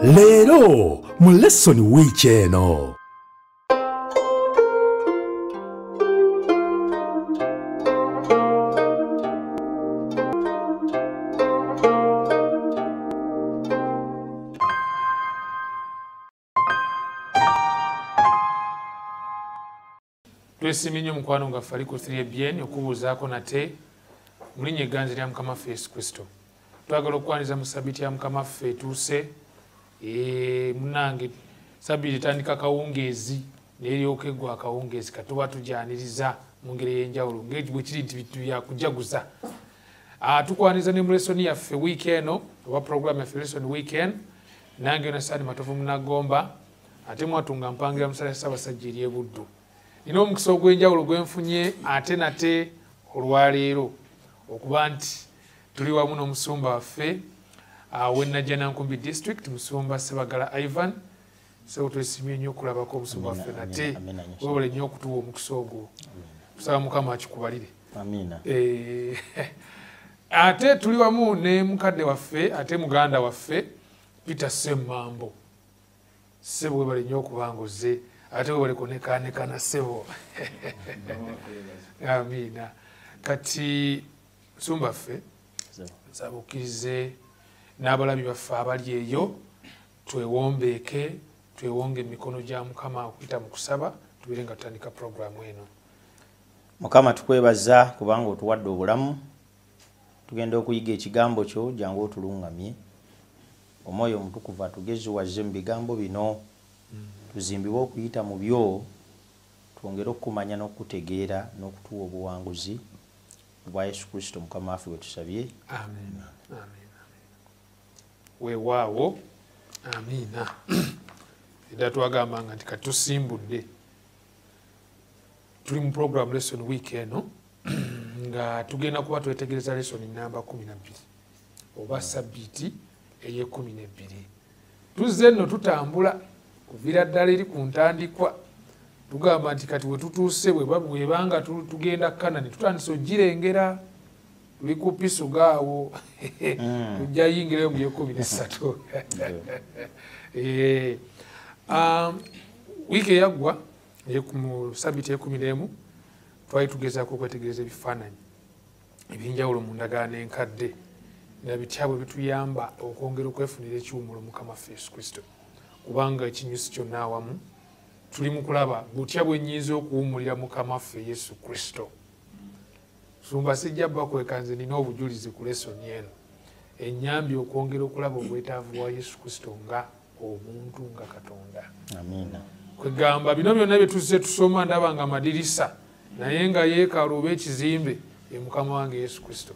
Leero mu Lesson Week eno. Twesiimye nnyo mukwano nga ffe ali ku 3BN okubuuzaako nate mu linnya egganzi lya Mukama waffe Yesu Kristo. Twagala okukwaniriza mu sabbiiti ya Mukama waffe etuuse. Munnange sabbiiti etandika kawungeezi n'eryoka eggwa akawungeezi, katuba tugyaniriza mu ngeri ey'enjawulo bwe kiri nti bintu bya kujaguza. Tukwaniriza ne mu lesoni yaffe wiiki eno oba puroguramu yaffe Lesson Weekend. Nange Yonasaani Matovu Munnagomba, ate mwatunga mpangira musala Ssaabasajja eri e Buddu. Nina omukisa ogw'enjawulo gwe nfunye ate nate olwaleero okuba nti tuli wamu n'omusumba waffe w'e Najjanankumbi District, Musumba Ssebagala Ivan. Ssebo twesiimye nnyo okulabako omusumba waffe nate, weebale nnyo okutuwa omukisa ogwo. Tusaba Mukama akikubalire. Amiina. Ate tuli wamu ne mukadde waffe ate muganda waffe Peter Ssemmambo. Ssebo weebale nnyo okuba ng'ozze, ate weebale kunekaanekana ssebo. Amiina. Kati musumba waffe nsaba okkirize n'abalabi baffe abali eyo twewombeeke, twewonge emikono gya Mukama okuyita mu kusaba, tubeere nga tutandika puroguramu eno. Mukama tukwebaza kubanga otuwadde obulamu, tugenda okuyiga ekigambo kyo, jangu otulungamye. Omwoyo Omutukuvu atugeziwaze mu bigambo bino, tuzimbibwe okuyita mu byo, twongere okukumanya n'okukutegeera n'okutuwa obuwanguzi bwa Yesu Kristo Mukama waffe bwe tusabye. Amiina. Amiina. Weewaawo. Amiina. Edda twagambanga nti kati tusimbudde, tuli mu program Lesson Week eno nga tugenda kuba twetegereza lesson namba 12 oba sabbiiti ey'e12. Tuzze nno tutambula kuviira ddala eri ku ntandikwa, tugamba nti kati we tutuuse bwebanga tugenda Kanani, tutandise ogirengera, tuli ku Pisuga awo, tujja yingirayo mu y'e13. Wiiki eyaggwa mu sabbiiti ey'e11 twali tugezaako okwetegereza ebifaananyi ebyenjawulo mu ndagaano enkadde na bitya bwe bituyamba okwongera okwefunira ekiwummulo Mukama waffe Yesu Kristo, kubanga ekinyusi kyonna awamu tuli mu kulaba butya bwe nnyinza okuwummulira Mukama waffe Yesu Kristo. Sumba sijja bakweka, nze nina obujulizi ku lesoni eno ennyambye okwongera okulaba obwetaavu bwa Yesu Kristo nga omuntu, nga Katonda. Amiina. Kwegamba bino byonna bye tuzze tusoma ndaba nga madirisa, naye nga yeekaalu oba ekizimbe ye Mukama wange Yesu Kristo.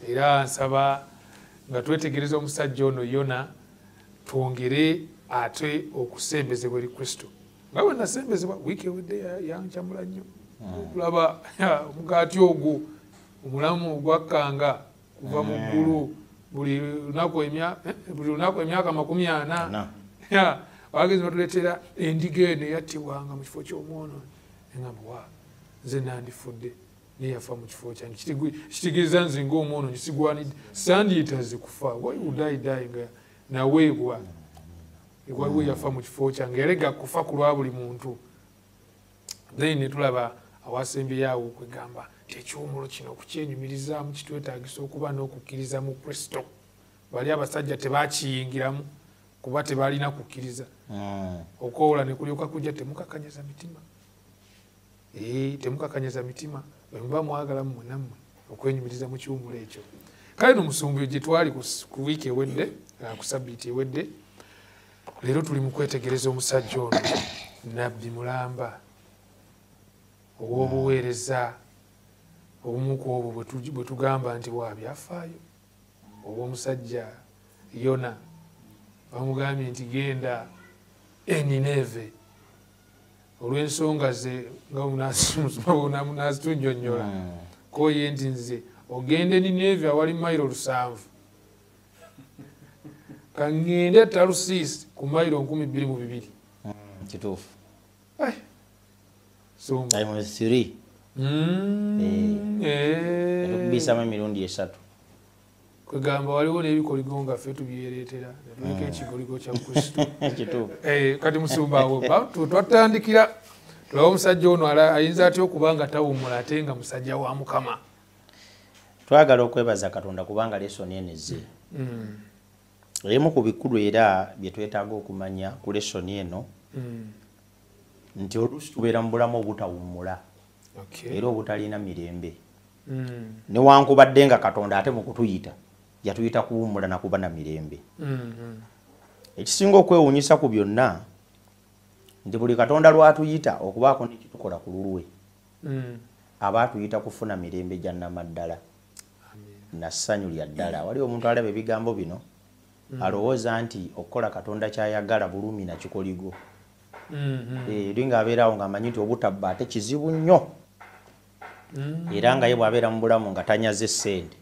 Era nsaba nga twetegereza omusajja ono Yona, twongere ate okusembezebwa eri Kristo nga bwe nasembezebwa wiiki ewedde yankyamula nnyo okulaba omugaati ogwo omulamu ogwakkanga kuva mu ggulu buli lunaku emyaka 40. Abagenzi batuleetera endiga eno eyattibwanga mu kifo ky'omwonoonyi. Engamba wa nze nandifudde naye yafa mu kifo kyange. Kitegeeza nze ng'omwonoonyi sigwanidde, sandiyitaze kufa. Why would I die nga naweebwa? Waliwo yafa mu kifo kyange, yalega kufa ku lwa buli muntu. Then ne tulaba awasembyeyo awo okwegamba nti ekiwummulo kino okukyenyumirizaamu kitwetaagisa okuba n'okukkiriza mu Kristo. Bali abasajja tebakiyingiramu kuba tebalina kukkiriza. Okwowola ne kulyoka kujja, temukakanyaza mitima. Temukakanyaza mitima, bwe muba mwagala mmwe nammwe okwenyumiriza mu kiwummulo ekyo. Kale no musumba gye twali ku wiiki ewedde, ku sabbiiti ewedde, leero tuli mu kwetegereza omusajja ono Nabbi mulamba ow'obuweereza obumu ku obwo bwe tugamba nti wa byafaayo obw'omusajja Yona. Bamugambye nti genda e Nineeve olw'ensonga ze nga munazitunnyonnyola, ko ye nti nze ogende Nineeve awali mayiro 7, kaŋŋende Talusiisi ku mayiro 2002. Kituufu. Sumba. Times 3. Etukubiisamu emirundi 3. Kwegamba waliwo n'ebikoligo nga ffe tubyereetera ne tuleka ekikoligo kya Kristo. Kati musumba awo twatandikira tulaba omusajja ono ayinza atya okuba nga tawummula ate nga musajja wa Mukama. Twagala okwebaza Katonda kubanga lesoni eno ezze. Emu ku bikulu era bye twetaaga okumanya ku lesoni eno nti oluusi tubeera mu bulamu obutawummula era obutalina mirembe. Newankubadde nga Katonda ate mu kutuyita yatuyita kuwummula na kuba na mirembe. Ekisinga okwewuunyisa ku byonna nti buli Katonda lw'atuyita okubaako n'ekitukola ku lulwe aba atuyita kufuna mirembe gya nnamaddala na ssanyu lya ddala. Waliwo omuntu alaba ebigambo bino alowooza nti okukola Katonda ky'ayagala bulumi na kikoligo. Eri ng'abeerawo ng'amanyi nti obutabba ate kizibu nnyo. Era nga ye bw'abeera mu bulamu nga tanyaze ssente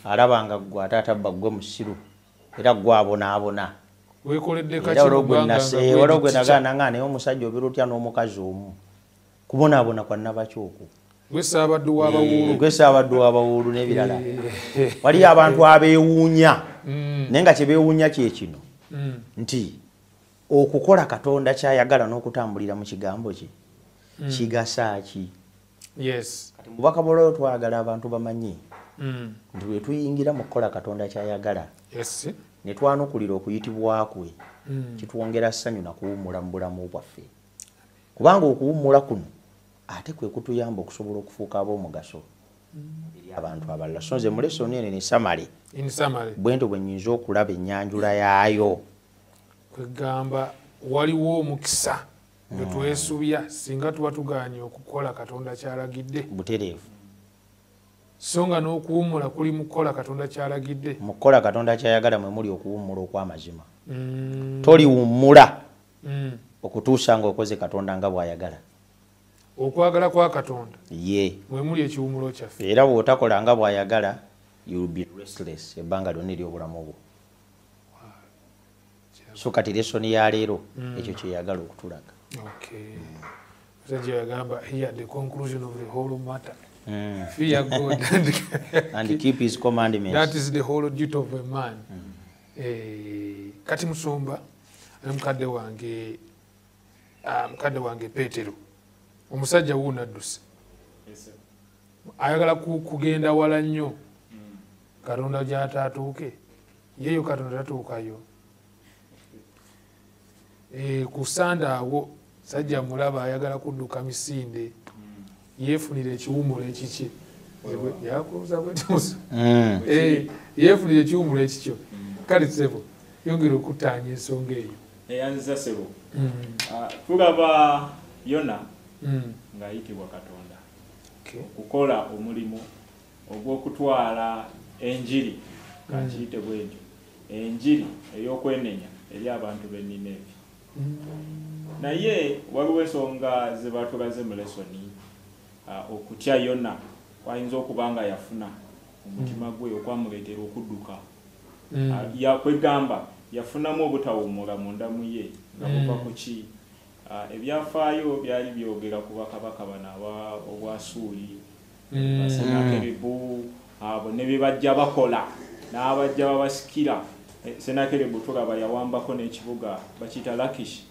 alaba nga ggwe ate atabba ggwe musiru era ggwe abonaabona. Waliwo gwe nagaana nga naye omusajja obeera otya n'omukazi omu kubonaabona kwa nnabaki okwo. Gwe Ssaabaddu w'abawuulu. Gwe Ssaabaddu w'abawuulu n'ebirala. Waliyo abantu abeewuunya naye nga kye beewuunya kye kino nti okukola Katonda ky'ayagala n'okutambulira mu kigambo kye kigasa ki? Yes. Kati mu bubaka bw'olwaleero twagala abantu bamanye nti bwe tuyingira mu kukola Katonda ky'ayagala ne twanukulira okuyitibwa kwe kitwongera ssanyu na kuwummula mu bulamu bwaffe. Kubanga okuwummula kuno ate kwe kutuyamba okusobola okufuuka ab'omugaso eri abantu abalala. So nze mu lesoni eno in summary bwe ntyo bwe nnyinza okulaba ennyanjula yaayo. Kwegamba waliwo omukisa gwe twesubya singa tuba tugaanye okukola Katonda ky'alagidde. Butereevu. So nga n'okuwummula kuli mu kukola Katonda ky'alagidde. Mu kukola Katonda ky'ayagala mwe muli okuwummula okw'amazima. Toliwummula okutuusa ng'okoze Katonda nga bw'ayagala. Okwagala kwa Katonda. Ye. Mwe muli ekiwummulo kyaffe. Era bw'otakola nga bw'ayagala you will be restless ebbanga lyonna ery'obulamu bwo. So kati lesoni ya leero ekyo kye yagala okutulaga. Okay. Musajja yagamba here the conclusion of the whole matter. Fear God and keep his commandments. That is the whole duty of a man. Kati musumba mukadde wange Petero omusajja wuuno adduse. Ayagala kugenda wala nnyo Katonda gy'ataatuuke yeyo Katonda tatuukayo. Ku Sande awo sajja mulaba ayagala kudduka misinde yeefunira ekiwummulo ekikye. Yakubuuza bw'eti yeefunira ekiwummulo ekikyo. Kale ssebo yongera okuttaanya ensonga eyo. Eyanziza ssebo. Tulaba Yona ng'ayitibwa Katonda okukola omulimu ogw'okutwala enjiri, kankiyite bwentyo, enjiri ey'okwenenya eri abantu b'e Nineeve. Naye waliwo ensonga ze batulaze mu lesoni okutya Yona kwayinza okuba nga yafuna omutima gwe okwamuleetera okudduka. Kwegamba yafunamu obutawummula munda mu ye nga buva ku ki? Ebyafaayo byali byogera ku bakabaka bano Obwasuuli, Basenakeribu abo ne bye bajja bakola n'abajja babasikira. Senakeribu tulaba yawambako n'ekibuga bakiyita Lakishi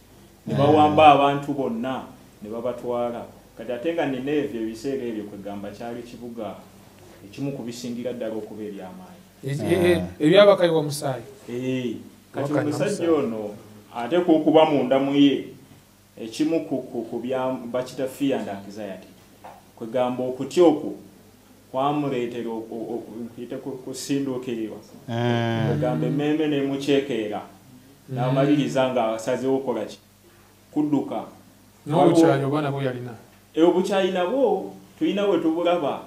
ne bawamba abantu bonna ne babatwala. Kati ate nga Nineeve ebiseera ebyo kwegamba kyali kibuga ekimu ku bisingira ddala okuba eby'amaanyi. Ebyabakayiwa musaayi. Kati omusajja ono ateekwa okuba munda mu ye ekimu ku bya bakita fear and anxiety. Kwegamba okutya okwo kwamuleetera nkuyite kusinduukirirwa. Kwegamba emmeeme n'emukyekeera n'amaliriza ng'asazeewo okukola ki? Kudduka. N'obukyayi oba nabwo yalina. Obukyayi nabwo tulina we tubulaba.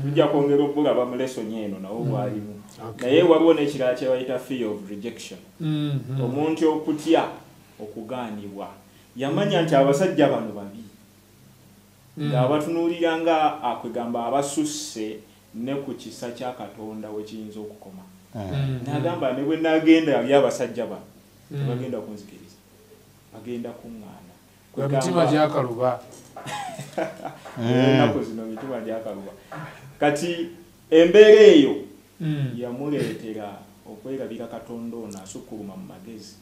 Tujja kwongera okubulaba mu lesoni eno nabwo bwalimu. Naye waliwo n'ekirala kye bayita fear of rejection. Omuntu okutya okugaanibwa. Yamanya nti abasajja bano babi. Ng'abatunuulira nga akwegamba abasusse ne ku kisa kya Katonda we kiyinza okukoma. N'agamba ne bwe naagenda eri abasajja bano tebagenda kunzikiriza. Bagenda kuŋŋaana. Emitima gyakaluba. Ennaku zino emitima gyakaluba. Kati embeera eyo Yamuleetera okwerabira Katonda ono asukkuluma mu magezi,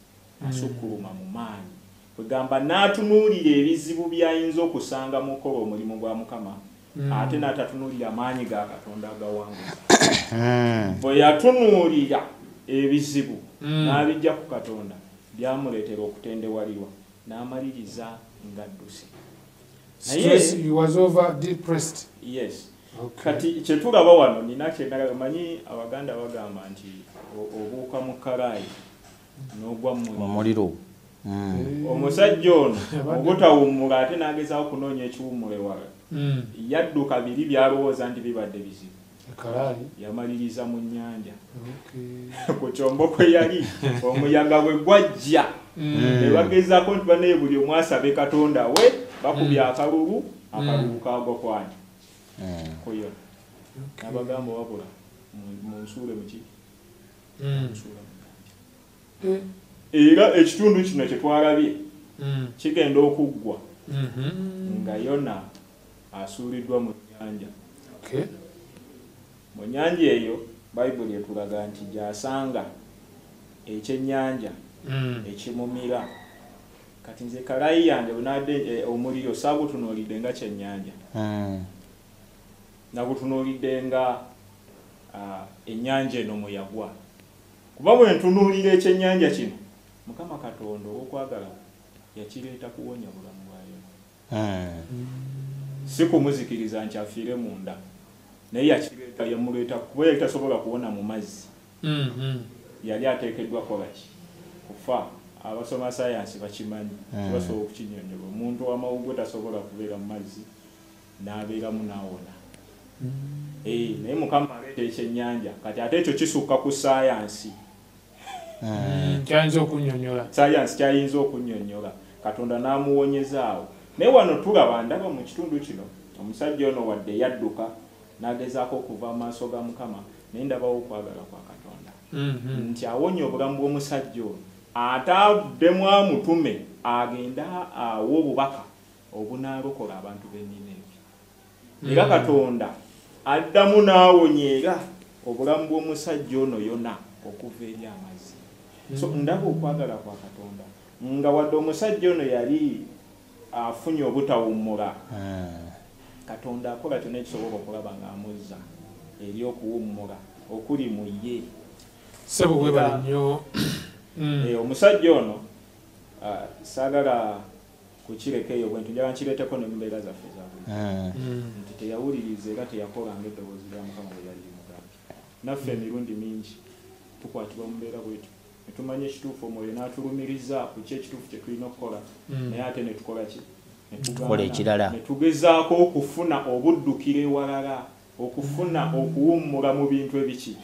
asukkuluma mu maanyi. Kwegamba n'atunuulira ebizibu by'ayinza okusanga mu kukola omulimu gwa Mukama, ate n'atatunuulira amaanyi ga Katonda agawanguza. Bwe yatunuulira ebizibu n'abijja ku Katonda, byamuleetera okutendewalirwa n'amaliriza ng'adduse. Stress, he was over depressed. Yes. Okay. Kati kyetulaba wano nina kye manyi Abaganda bagamba nti obuuka mu kkalaayi n'ogwa mu muliro. Omusajja ono ogutawummula ate n'agezaako okunoonya ekiwummulo ewala. Yadduka biri by'alowooza nti bibadde bizibu. Yamaliriza mu nnyanja. Ku kyombo kwe yali omuyaga bwe gwajja ne bagezaako nti bannaye buli omu asabe Katonda we, bakubye akalulu, akalulu kaagwa kwani kuyo. N'abagamba wabula munsuule muki? Munsuule mu nnyanja. Era ekitundu kino kye twalabye kigenda okuggwa nga Yona asuuliddwa mu nnyanja. Mu nnyanja eyo Bayibuli etulaga nti gy'asanga ekyennyanja ekimumira. Kati nze kalayi yange bwe omuliro saagutunuulidde nga kyennyanja. Nagutunuulidde nga ennyanja eno mwe yagwa. Kuba bwe ntunuulira ekyennyanja kino, Mukama Katonda olw'okwagala yakireeta kuwonya bulamu bwa Yona. Si kumuzikiriza nti afiire munda, naye yakireeta, yamuleeta kuba yali tasobola kuwona mu mazzi. Yali ateekeddwa kukola ki? Kufa. Abasoma sayansi bakimanyi, tebasobola okukinnyonnyola. Omuntu w'amawuggwe tasobola kubeera mu mazzi n'abeeramu n'awona. Naye Mukama aleeta ekyennyanja. Kati ate ekyo kisukka ku sayansi. Kyayinza okunnyonnyola. Sayansi kyayinza okunnyonnyola. Katonda n'amuwonyeza awo. Naye wano tulaba, ndaba mu kitundu kino omusajja ono wadde yadduka n'agezaako okuva amaaso ga Mukama, naye ndabawo okwagala kwa Katonda nti awonya obulamu bw'omusajja ono, ate addemu amutume agenda awe obubaka obunaalokola abantu b'e Nineeve. Era Katonda addamu n'awonya era obulamu bw'omusajja ono Yona okuva eri amazzi. So ndaba okwagala kwa Katonda nga wadde omusajja ono yali afunye obutawummula, Katonda akola kyonna ekisobola okulaba ng'amuzza eri okuwummula okuli mu ye. Ssebo weebale nnyo. Omusajja ono saagala kukireka eyo bwe njagala nkireeteko ne mu mbeera zaffe eza bulijjo nti teyawuliriza era teyakola ng'eddoboozi lya Mukama bwe yali limugambye. Naffe emirundi mingi tukwatibwa mu mbeera bwetyo ne tumanya ekituufu, omwoyo n'atulumiriza ku ki ekituufu kye tulina okukola, naye ate ne tukola ki? Tukola ekirala. Ne tugezaako okufuna obuddukiro ewalala, okufuna okuwummula mu bintu ebiki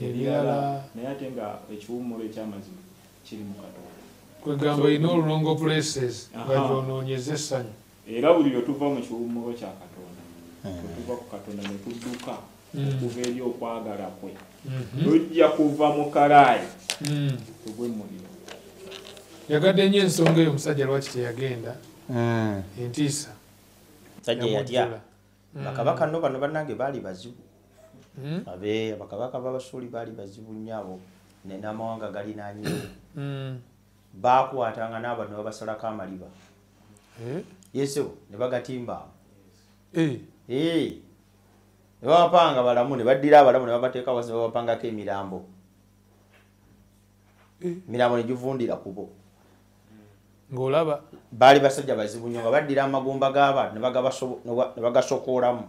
ebirala, naye ate nga ekiwummulo eky'amazima kiri mu Katonda. Kwegamba olina olulongo places nga gy'onoonyeza essanyu. Era buli lwe tuva mu kiwummulo kya Katonda, bwe tuva ku Katonda ne tudduka okuva eri okwagala kwe, tujja kuva mu kalaayi tugwe mu muliro. Yagadde nnyo ensonga eyo omusajja lwaki teyagenda. Entiisa. Musajja yatya. Bakabaka nno bano bannange baali bazibu. Bakabaka b'Abasuuli baali bazibu nnyo abo n'amawanga galinaanyeewo. Baakwatanga n'abantu ne babasalako amaliba. Yesu ne bagatimba awo. Ne babapanga balamu, ne baddira abalamu ne babateeka wansi ne babapangako emirambo. Emirambo ne givundira ku bo. Ng'olaba. Baali basajja bazibu nnyo nga baddira amagumba g'abantu ne bagasokoolamu.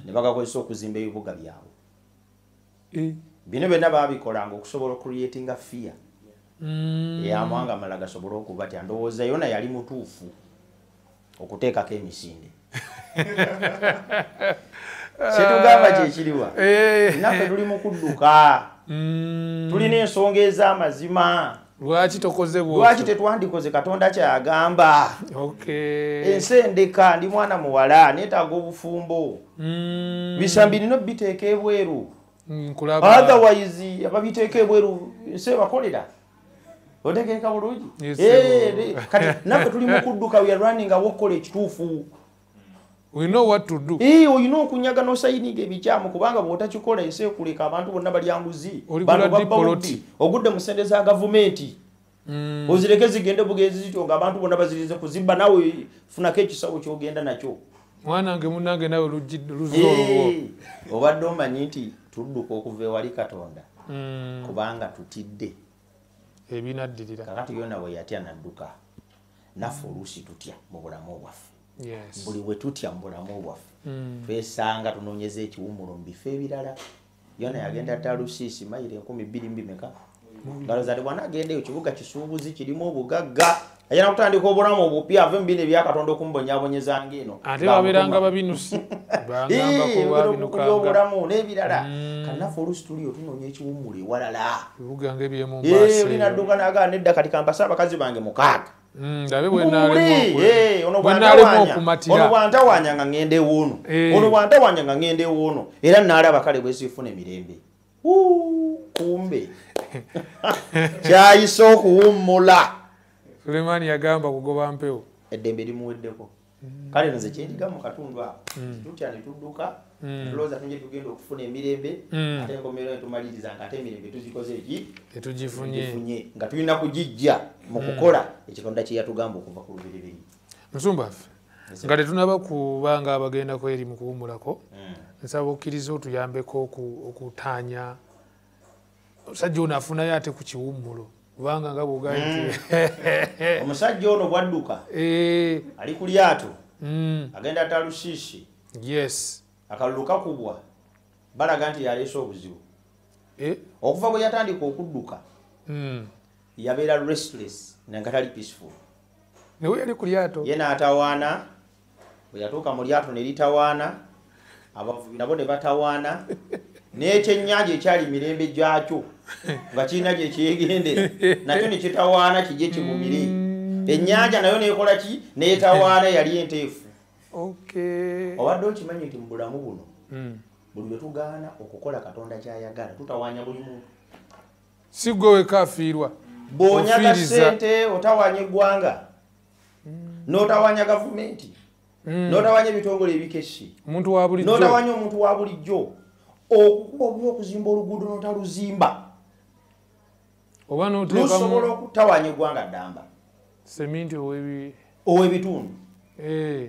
Ne bagakozesa okuzimba ebibuga byabwe. Bino byonna baabikolanga okusobola okucreatinga fear. Ey'amawanga amalala gasobole okubatya. Ndowooza Yona yali mutuufu okuteekako emisinde. Kyetugamba kye kiriwa. Naffe tuli mu kudduka. Tulina ensonga ez'amazima. Lwaki tokoze bw'otyo? Lwaki tetwandikoze Katonda ky'agamba? Ensi endeka, ndi mwana muwala, neetaaga obufumbo. Bisambi nina obiteeka ebweru. Otherwise ababiteeka ebweru ensi ebakolera. Otegeeka bulungi? Kati naffe tuli mu kudduka, we are running away okukola ekituufu. We know what to do. Olina okunyaga n'osayininga ebikyamu kubanga bw'otakikola ensi ekuleka abantu bonna balya nguzi. Oligula dipoloti. Ogudde mu ssente za gavumenti. Ozireke zigende bugenzi zityo ng'abantu bonna bazirize kuzibba nawe funako ekisawo ky'ogenda nakyo. Mwanange munnange nawe luzzi olwo. Obadde omanyi nti tudduka okuva ewali Katonda kubanga tutidde. Ebinaddirira. Kakati yonna bwe yatya n'adduka. Naffe oluusi tutya mu bulamu bwaffe. Buli we tutya mu bulamu bwaffe twesanga tunoonyeza ekiwummulo mu bifo ebirala. Yona yagenda Talusiisi mayiro 2000 mbimeka. Ngalo bwana agenda eyo kibuga kisuubuzi kirimu obugagga. Ayina kutandika obulamu obupya ave mu bino ebya Katonda okumubonyaabonyezanga eno. Ate babeeranga babinusi. Bangambako babinukanga. Obulamu n'ebirala. Kannaffe oluusi tuliyo tunoonya ekiwummulo ewalala. Ebibuga ng'eby'e Mombasa. Olina dduka n'agaana nedda kati kampase abakazi bange 6. Ndabe bwe naalemu okumatira. Ono bw'antawaanya nga ŋŋenda ewuuno. Ono bw'antawaanya nga ŋŋenda ewuuno. Era n'alaba kale bwe siifuna emirembe. Kumbe. Kyayise okuwummula. Sulemani yagamba kugoba mpewo. Eddembe limuweddeko. Kale nze kyendiga mu katundu ako. Tutya ne tudduka. Tulowooza tunje tugenda okufuna emirembe. Ate enkomerero ne tumaliriza nga ate emirembe tuzikoze eki? Tetugifunye. Nga tulina kugijja mu kukola ekitonda kye yatugamba okuva ku lubereberye. Musumba waffe, nga tetunaba kubanga abagendako eri mu kuwummulako, nsaba okkirize otuyambeko okutaanya omusajja ono afunayo ate ku kiwummulo. Kubanga nga bw'ogambye nti omusajja ono bw'adduka ali ku lyato agenda Talusiisi. Yes. Akalulu kakubwa balaga nti yaleese obuzibu. Okuva bwe yatandika okudduka yabeera restless nga tali peaceful. Naye yali ku lyato. Ye n'atawaana, bwe yatuuka mu lyato ne litawaana, abavubi nabo ne batawaana, n'ekyennyanja ekyali mirembe gyakyo nga kirina gye kyegendera nakyo ne kitawaana kijje kimumire. Ennyanja nayo n'ekola ki? N'etawaana yali enteefu. Obadde okimanyi nti mu bulamu buno buli lwe tugaana okukola Katonda ky'ayagala tutawaanya buli muntu. Si ggwe wekka afiirwa. Bw'onyaga ssente otawaanya eggwanga, n'otawaanya gavumenti, n'otawaanya ebitongole ebikessi, n'otawaanya omuntu wa bulijjo. Okukuba obubi okuzimba oluguudo n'otaluzimba oba n'oteekamu lusobola okutawaanya eggwanga ddamba. Seminti ow'ebitundu.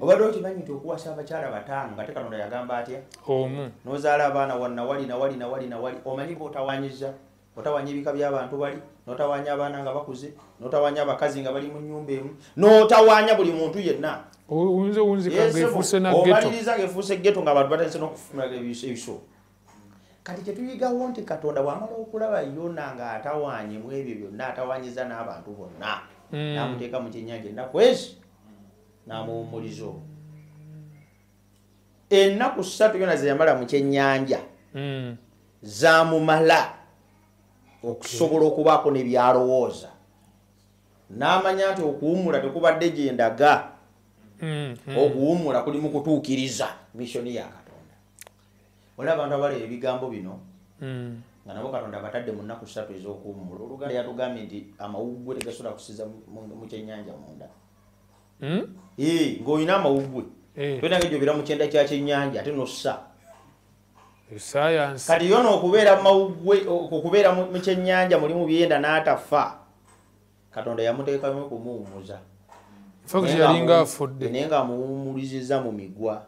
Obadde okimanyi nti okuwasa abakyala 5 nga te Katonda yagamba atya? Omu. N'ozaala abaana wannawali nawali nawali nawali. Omanyi bw'otawaanyizza? Otawaanya ebika by'abantu bali, n'otawaanya abaana nga bakuze, n'otawaanya abakazi nga bali mu nnyumba emu, n'otawaanya buli muntu yenna. Oyinza owunzika ng'efuuse na ghetto. Omaliriza ng'efuuse ghetto ng'abantu batandise n'okufuna ebiso. Kati kye tuyigawo nti Katonda bw'amala okulaba Yona ng'atawaanye mu ebyo byonna, atawaanyiza n'abantu bonna, n'amuteeka mu kyennyanja ennaku ezi n'amuwummuliza omwo. Ennaku 3 Yona ze yamala mu kyennyanja zaamumala okusobola okubaako ne by'alowooza. N'amanya nti okuwummula tekubadde gye ndaga. Okuwummula kuli mu kutuukiriza missioni ya Katonda. Waliwo abantu abalaba ebigambo bino nga nabo Katonda abatadde mu nnaku 3 ez'okuwummula. Oluganda yatugambye nti amawuggwe tegasobola kusiza mu kyennyanja munda. Ng'olina amawuggwe tolina ngeri gy'obeera mu kyenda kya kyennyanja ate n'ossa. Kati yona okubeera mu mawuggwe, okubeera mu kyennyanja mulimu byenda n'atafa, Katonda yamuteekamu okumuwummuza. Yalinga afudde. Naye ng'amuwummulizizza mu migwa.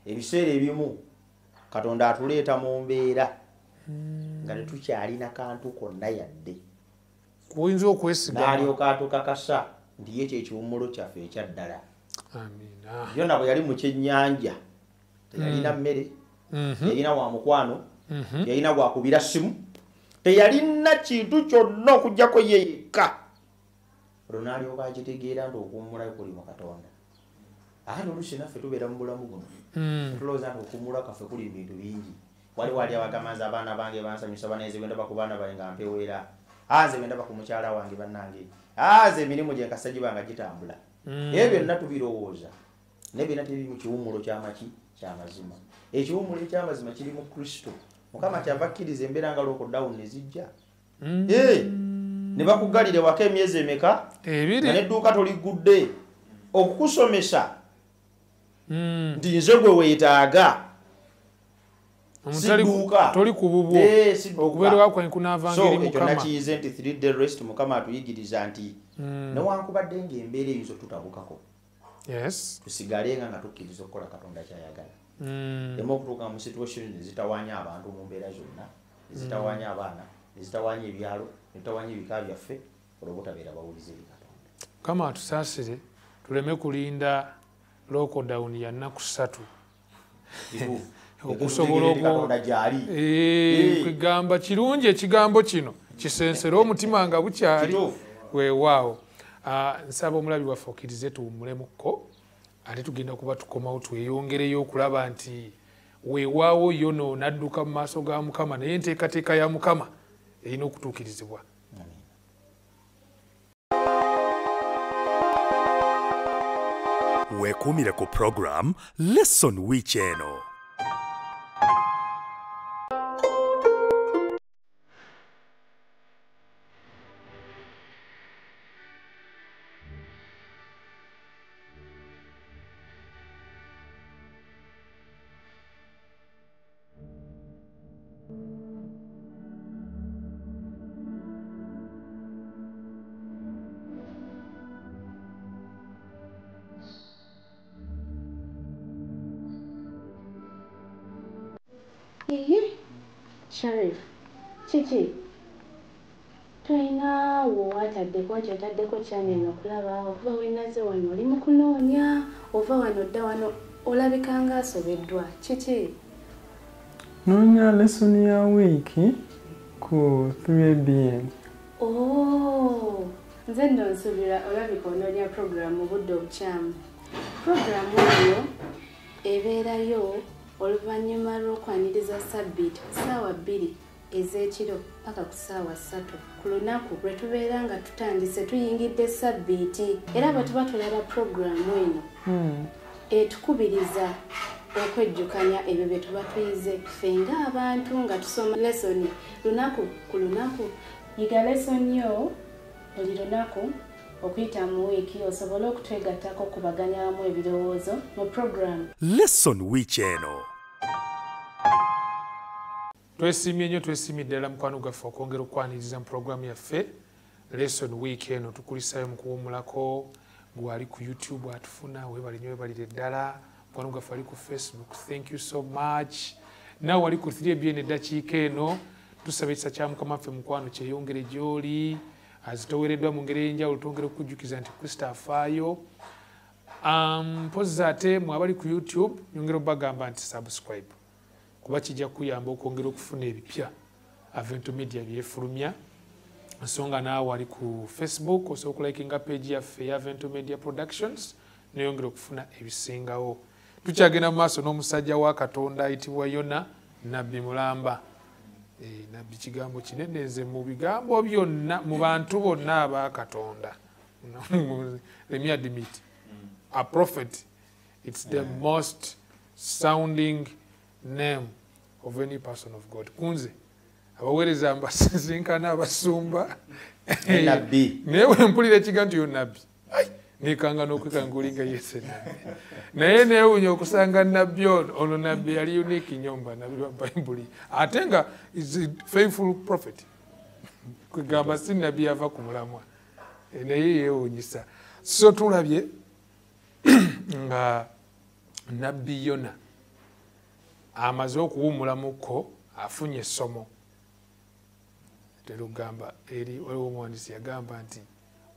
Ebiseera ebimu Katonda atuleeta mu mbeera nga tetukyalina kantu konna yadde. Oyinza okwesigama. N'alyoka atukakasa nti ye kye kiwummulo kyaffe ekya ddala. Amiina. Yona bwe yali mu kyennyanja teyalina mmere, teyalina wa mukwano, teyalina gwakubira ssimu, teyalina kintu kyonna okuggyako ye yekka. Olwo n'alyoka akitegeera nti okuwummula kuli mu Katonda. Ate oluusi naffe tubeera mu bulamu buno tulowooza nti okuwummula kwaffe kuli mu bintu bingi. Waliwo ali abagamba nze abaana bange bansanyusa, bananze bwe ndaba ku baana bange nga mpeweera, nze bwe ndaba ku mukyala wange bannange, nze emirimu gye nkasa giba nga gitambula. Ebyo byonna tubirowooza naye byonna tebiri mu kiwummulo ky'amaki ky'amazima. Ekiwummulo eky'amazima kiri mu Kristo. Mukama kyava akkiriza embeera nga lockdown ne zijja. Ne bakuggalira ewaka emyezi emeka? 2. Nga n'edduuka toliggudde. Okukusomesa Nti nze gwe weetaaga. Sidduuka. Toli ku bubwo. Okubeerwa kwange kunaavanga eri Mukama. So ekyo nakiyize nti 3 day rest Mukama atuyigiriza nti newankubadde ng'embeera eyinza otutabukako. Yes. Tusigale nga tukkiriza okukola Katonda ky'ayagala. Emu okutuuka mu situation ezitawaanya abantu mu mbeera zonna, ezitawaanya abaana, ezitawaanya ebyalo, ezitawaanya ebika byaffe, olw'obutabeera bawulize eri Katonda. Mukama atusaasire tuleme kulinda lockdown ya nnaku 3. Okusobola okugamba kirungi ekigambo kino kisensere omutima nga bukyali weewaawo. Nsaba omulabi waffe okkirize tuwummulemukko, ate tugenda kuba tukomawo tweyongereyo okulaba nti weewaawo yono n'adduka mu maaso ga Mukama, naye enteekateeka ya Mukama erina okutuukirizibwa. Weekuumire ku program Lesson Week eno. Sharif, kiki? Tolina w'ataddeko ky'otaddeko channel okulaba okuva wenaze wano oli mu kunoonya ova wano dda wano olabika nga asobeddwa. Kiki? Noonya lesson ya wiiki ku 3BN. Oh, nze nno nsuubira olabika onoonya program mu budde obukyamu. Program eyo ebeerayo oluvannyuma lw'okwaniriza sabbiiti ku ssaawa 2 ez'ekiro paka ku ssaawa 3 ku lunaku lwe tubeera nga tutandise tuyingidde sabbiiti. Era bwe tuba tulaba puroguraamu eno etukubiriza okwejjukanya ebyo bye tuba tuyize ffe ng'abantu nga tusoma lesoni lunaku ku lunaku. Yiga lesoni yo buli lunaku okuyita mu wiiki osobole okutwegattako okubaganya wamu ebirowoozo mu puroguraamu Lesson Week eno. Twesiimye nnyo, twesiimye ddala mukwano gwaffe okwongera okwaniriza mu puroguraamu yaffe Lesson Week eno. Tukulisaayo mu kuwummulako, gwali ku YouTube atufuna, weebale nnyo, weebalire ddala. Mukwano gwaffe ali ku Facebook, thank you so much. Naawe wali ku 3BN eddakiika eno, tusaba ekisa kya Mukama waffe mukwano kyeyongere gy'oli, azitowereddwa mu ngeri ey'enjawulo, twongere okukujjukiza nti Kristo afaayo. Mpozzi ate mwe abali ku YouTube nyongera obbagamba nti subscribe, kuba kijja kuyamba okwongera okufuna ebipya Avento Media byefulumya. Nsonga naawe ali ku Facebook osobola okulikinga page yaffe eya Avento Media Productions neyongera okufuna ebisingawo. Tukyagenda mu maaso n'omusajja wa Katonda ayitibwa Yona Nabbi Mulamba. Nabbi kigambo kinene nze mu bigambo byonna mu bantu bonna aba Katonda. Let me admit, a prophet, it's the most sounding name of any person of God. Kunze abaweereza mbasisinkana abasumba nabbi, naye bwe mpulira ekigambo nti yo nabbi, nekanga n'okwekanga olinga yese nabbi, naye neewuunya okusanga nabbi ono. Ono nabbi yali unique nnyo mu bannabbi ba Bayibuli, ate nga is a faithful prophet, kwegamba si nabbi yava ku mulamwa, naye yeewuunyisa. So tulabye nga nabbi Yona amaze okuwummulamuko, afunye essomo. Terugamba eri waliwo omuwandiisi yagamba nti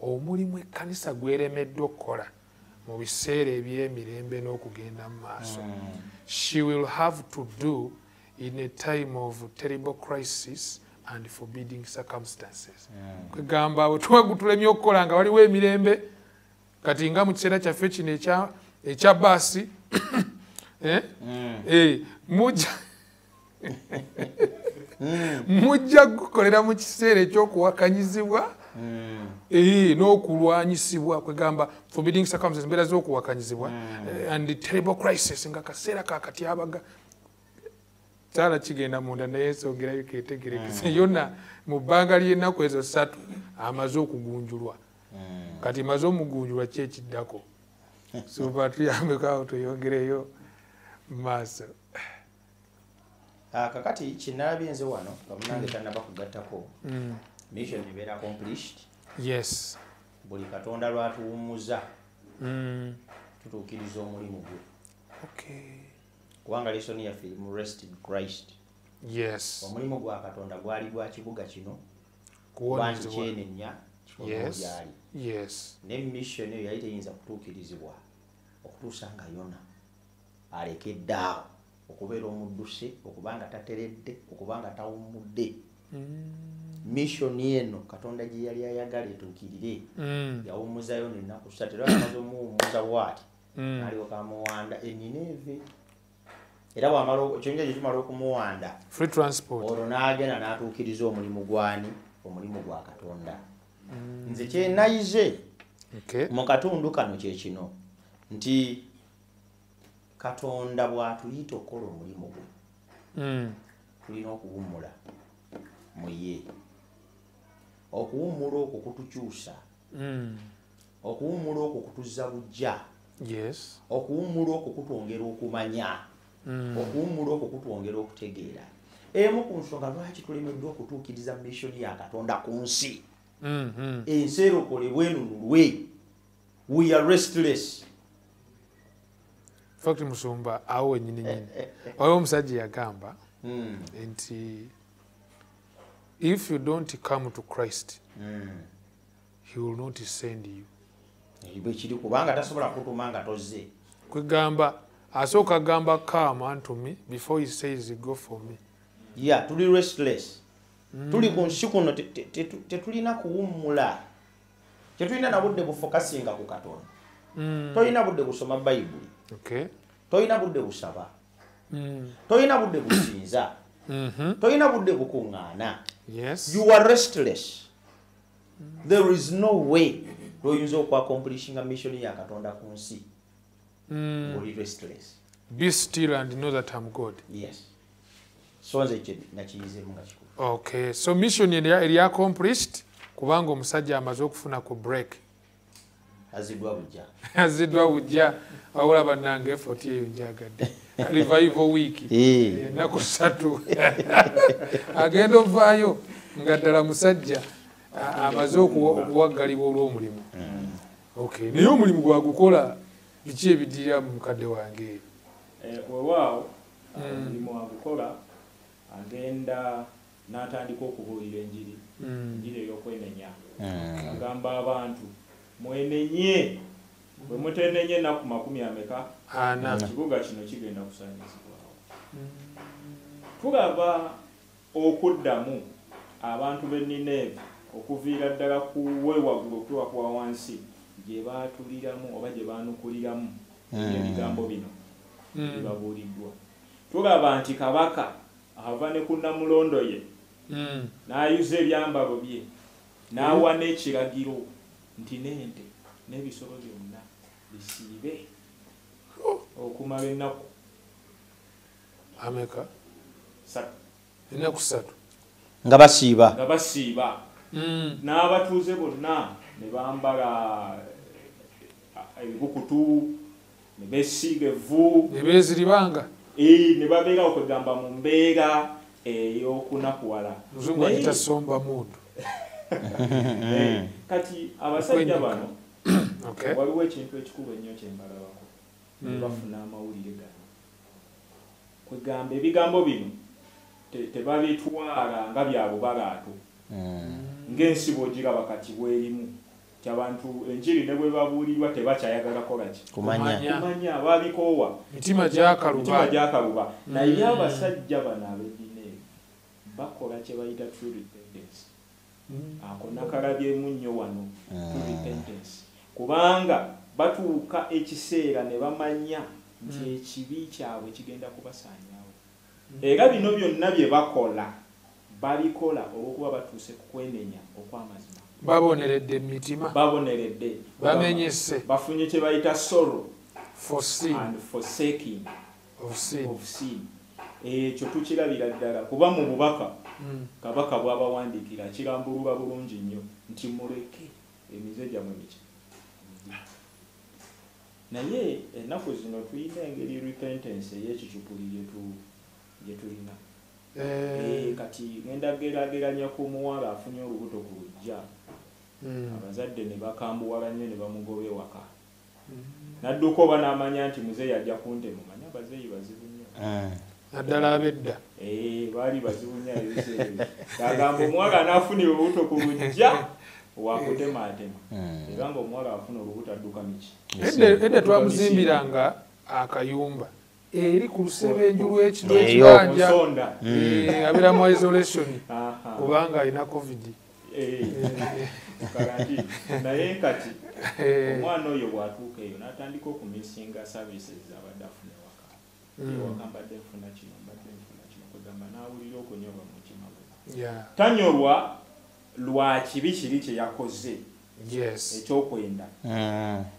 omulimu ekkanisa gweremeddwa okukola mu biseera eby'emirembe n'okugenda mu maaso, she will have to do in a time of terrible crisis and forbidding circumstances. Kwegamba bwe tuba gutulemye okukola nga waliwo emirembe, kati nga mu kiseera kyaffe kino ekya baasi mujja kukolera mu kiseera ekyokuwakanyizibwa n'okulwanyisibwa, kwegamba forbidding circumstances, embeera z'okuwakanyizibwa and the terrible crisis, nga kaseera kakatyabaga. Kyala kigenda munda naye ensongerayo ketegerekese. Yonna mu bbanga ly'ennaku ezo 3 amaze okugunjulwa. Kati maze omugunjulwa ki ekiddako? Suba tuyambeko awo tweyongereyo mu maaso. Kakati kinalabye nze wano nga munange tannaba kugattako, mission ebeera accomplished. Yes. Buli Katonda lwatuwummuza tutuukiriza omulimu gwe. Okay. Kubanga lesson yaffe mu rest in Christ. Yes. Omulimu gwa Katonda gwali gwa kibuga kino kuwonezebwa. Kyenenya. Yes. Gyali. Yes. Ne mission eyo yali teyinza kutuukirizibwa okutuusa nga Yona alekedde awo okubeera omudduse, okubanga tateredde, okubanga tawummudde. Mission eno Katonda gye yali ayagala etuukirire, yawummuza Yona ennaku 3. Era amaze omuwummuza bw'ati, n'alyoka amuwanda e Nineeve. Era bw'amala ekyonja gye kimala okumuwanda, free transport, olwo n'agenda n'atuukiriza omulimu gwani? Omulimu gwa Katonda. Nze kye nayize mu katundu kano kye kino nti Katonda bw'atuyita okukola omulimu gwe, tulina okuwummula mu ye. Okuwummula okwo kutukyusa, okuwummula okwo kutuzza buggya, Yes. okuwummula okwo kutwongera okumanya, okuwummula okwo kutwongera okutegeera. Emu ku nsonga lwaki tulemeddwa okutuukiriza mission ya Katonda ku nsi, ensi erokolebwe enunulwe, we are restless. Fact musumba awo wennyini nnyini waliwo omusajja yagamba nti if you don't come to Christ, he will not send you. Bwe kiri, kubanga tasobola kutuma nga tozze. Kwegamba asooka agamba come unto me before he says go for me. Yeah, tuli restless. Tuli ku nsi kuno tetulina kuwummula, tetulina na budde bufokasinga ku Katonda. Tolina budde busoma Bayibuli. Okay. Tolina budde busaba. Tolina budde businza. Tolina budde bukuŋŋaana. Yes. You are restless. There is no way lwoyinza okwakomplishinga mission ya Katonda ku nsi ng'oli restless. Be still and know that I'm God. Yes. So nze kye nakiyizemu nga kikulu. Okay. So mission eri accomplished kubanga omusajja amaze okufuna ku break. Aziddwa bujja. Aziddwa bujja. Wabula bannange effort eyo njagadde. Revival week. Ennaku 3. Agenda ovaayo nga ddala musajja amaze okuwaggalibwa olw'omulimu. Okay. Naye omulimu gwagukola biki ebidirira mu mukadde wange? Weewaawo omulimu agukola, agenda n'atandika okubuulira enjiri, enjiri ey'okwenenya. Agamba abantu mwenenye, bwe mutenenye ennaku 40, ekibuga kino kigenda kusaanyizibwawo. Tulaba okuddamu abantu b'e Nineeve okuviira ddala ku weewaggulu okutuuka ku wa wansi gye baatuliramu oba gye baanukuliramu ebigambo bino bibabuuliddwa. Tulaba nti kabaka ava ne ku nnamulondo ye, n'ayuza ebyambalo bye, n'awa n'ekiragiro nti n'ente n'ebisolo byonna bisiibe okumala ennaku ameka? 3. Ennaku 3. Nga basiiba. Nga basiiba. N'abatuuze bonna ne bambala ebikukutu, ne beesiiga evvu, ne beeziribanga, ne babeera okwegamba mu mbeera ey'okunakuwala. Muzungu agita somba mood. Kati abasajja bano waliwo ekintu ekikulu ennyo kye mbalabako, ne bafuna amawulire gano. Kwegamba ebigambo bino tebabitwala nga bya bubalaato, ng'ensi bw'ogiraba kati bw'erimu, nti abantu enjiri ne bwe babuulirwa tebakyayagala kola ki? Kumanya. Babikoowa. Mitima gyakaluba. Naye abasajja bano ab'e bakola kye bayita true repentance. Ako nakalabyemu nnyo wano, true repentance. Kubanga batuuka ekiseera ne bamanya nti ekibi kyabwe kigenda kubasaanyaawo. Era bino byonna bye bakola, babikola olw'okuba batuuse ku kwenenya okw'amazima. Baboneredde emitima. Baboneredde. Bamenyese. Bafunye kye bayita sorrow for sin and forsaking of sin. Of sin. Ekyo tukirabira ddala kuba mu bubaka kabaka bw'abawandiikira kirambulula bulungi nnyo nti muleke emize gyammwe miki. Naye ennaku zino tulina engeri repentance ey'ekicupuli gye tulina. Kati ngenda geraageranya ku muwala afunye olubuto ku luggya. Abazadde ne bakambuwala nnyo ne bamugoba ewaka. N'adduka oba n'amanya nti muzeeyi ajja kuntema. Manya abazeeyi bazibu nnyo. Naddala ab'edda. Baali bazibu nnyo ebiseera ebyo. Agamba omuwala anaafunira olubuto ku luggya wakutemaatema. Era ng'omuwala afuna olubuto adduka miki. Edda twamuzimbiranga akayumba eri ku lusebenju lw'ekibanja abeera mu isolation kubanga alina COVID. Naye kati omwana oyo bw'atuuka eyo n'atandika okumisinga services abadde afuna ewaka. Ewaka mbadde nfuna kino, mbadde nfuna kino, kwegamba n'awulira okunyolwa mu mutima gwe. Tanyolwa lwa kibi kiri kye yakoze ekyokwenda.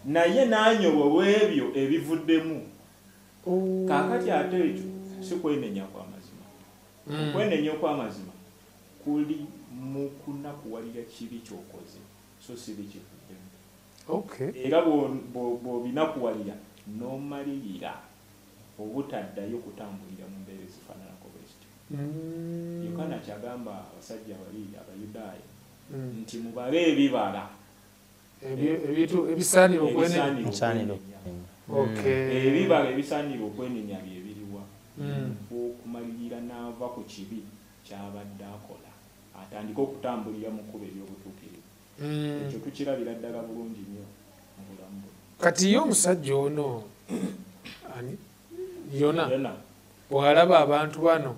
Naye n'anyolwa olw'ebyo ebivuddemu. Kaakati ate ekyo si kwenenya kw'amazima. Okwenenya okw'amazima kuli mu kunakuwalira kibi ky'okoze so si bikivuddemu. Era bw'obinakuwalira n'omalirira obutaddayo kutambulira mu mbeera ezifaananako bwe zityo. Yokaana kyagamba abasajja bali Abayudaaya nti mubale ebibala ebisaanira okwenenya. Ebibala ebisaanira okwenenya bye biriwa? Okumalirira n'ava ku kibi ky'abadde akola atandike okutambulira mu kkubo ery'obutuukirivu. Ekyo tukirabira ddala bulungi nnyo mu bulamu bwe. Kati ye omusajja ono ani Yona bw'alaba abantu bano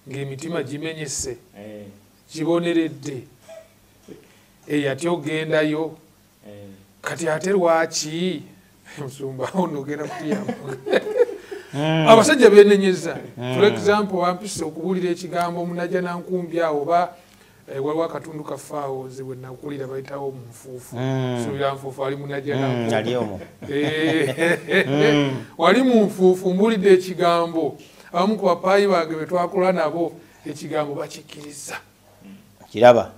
ng'emitima gimenyese giboneredde eyatya ogendayo kati ate lwaki musumba ono ogenda kutuyamba? Abasajja beenenyeza. For example, wampisa okubuulira ekigambo omunajja nankumbi awo oba waliwo akatundu kaffe awo nze bwe nakulira bayitawo mu nfuufu. Suubira nfuufu ali munajja nankumbi. Wali mu nfuufu mbuulidde ekigambo. Abamu ku bapaayi bange be twakola nabo ekigambo bakikkiriza. Kiraba.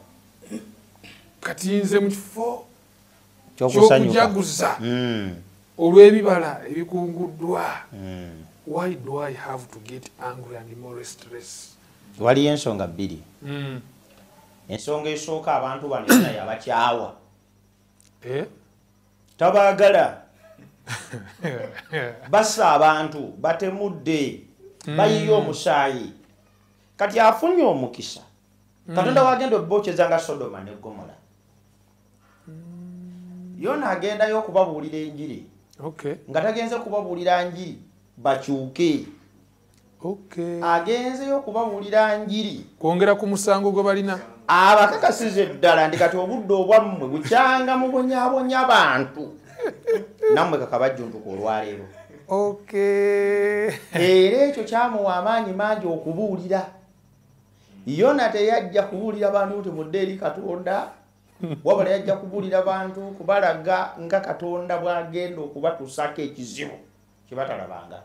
Kati nze mu kifo ky'okujaguza olw'ebibala ebikunguddwa. Why do I have to get angry and more stress? Waliyo ensonga bbiri. Ensonga esooka abantu bano yonna yabakyawa. Tabaagala. Bassa abantu, batemudde, bayiye omusaayi. Kati afunye omukisa. Katonda wagenda obbokyeza nga Sodoma ne Gomora. Yona agendayo okubabuulira enjiri. Nga tagenze kubabuulira njiri bakyuke. Agenzeyo okubabuulira njiri kwongera ku musango gwe balina. Abakakasize ddala ndi kati obudde obwammwe bukyanga mubonyaabonya abantu. Nammwe kakabajjuntuka olwaleero. Era ekyo kyamuwa amaanyi mangi okubuulira. Yona teyajja kubuulira bantu nti mudde eri Katonda, wabula yajja kubuulira bantu kubalaga nga Katonda bw'agenda okubatuusaako ekizibu kye batalabanga.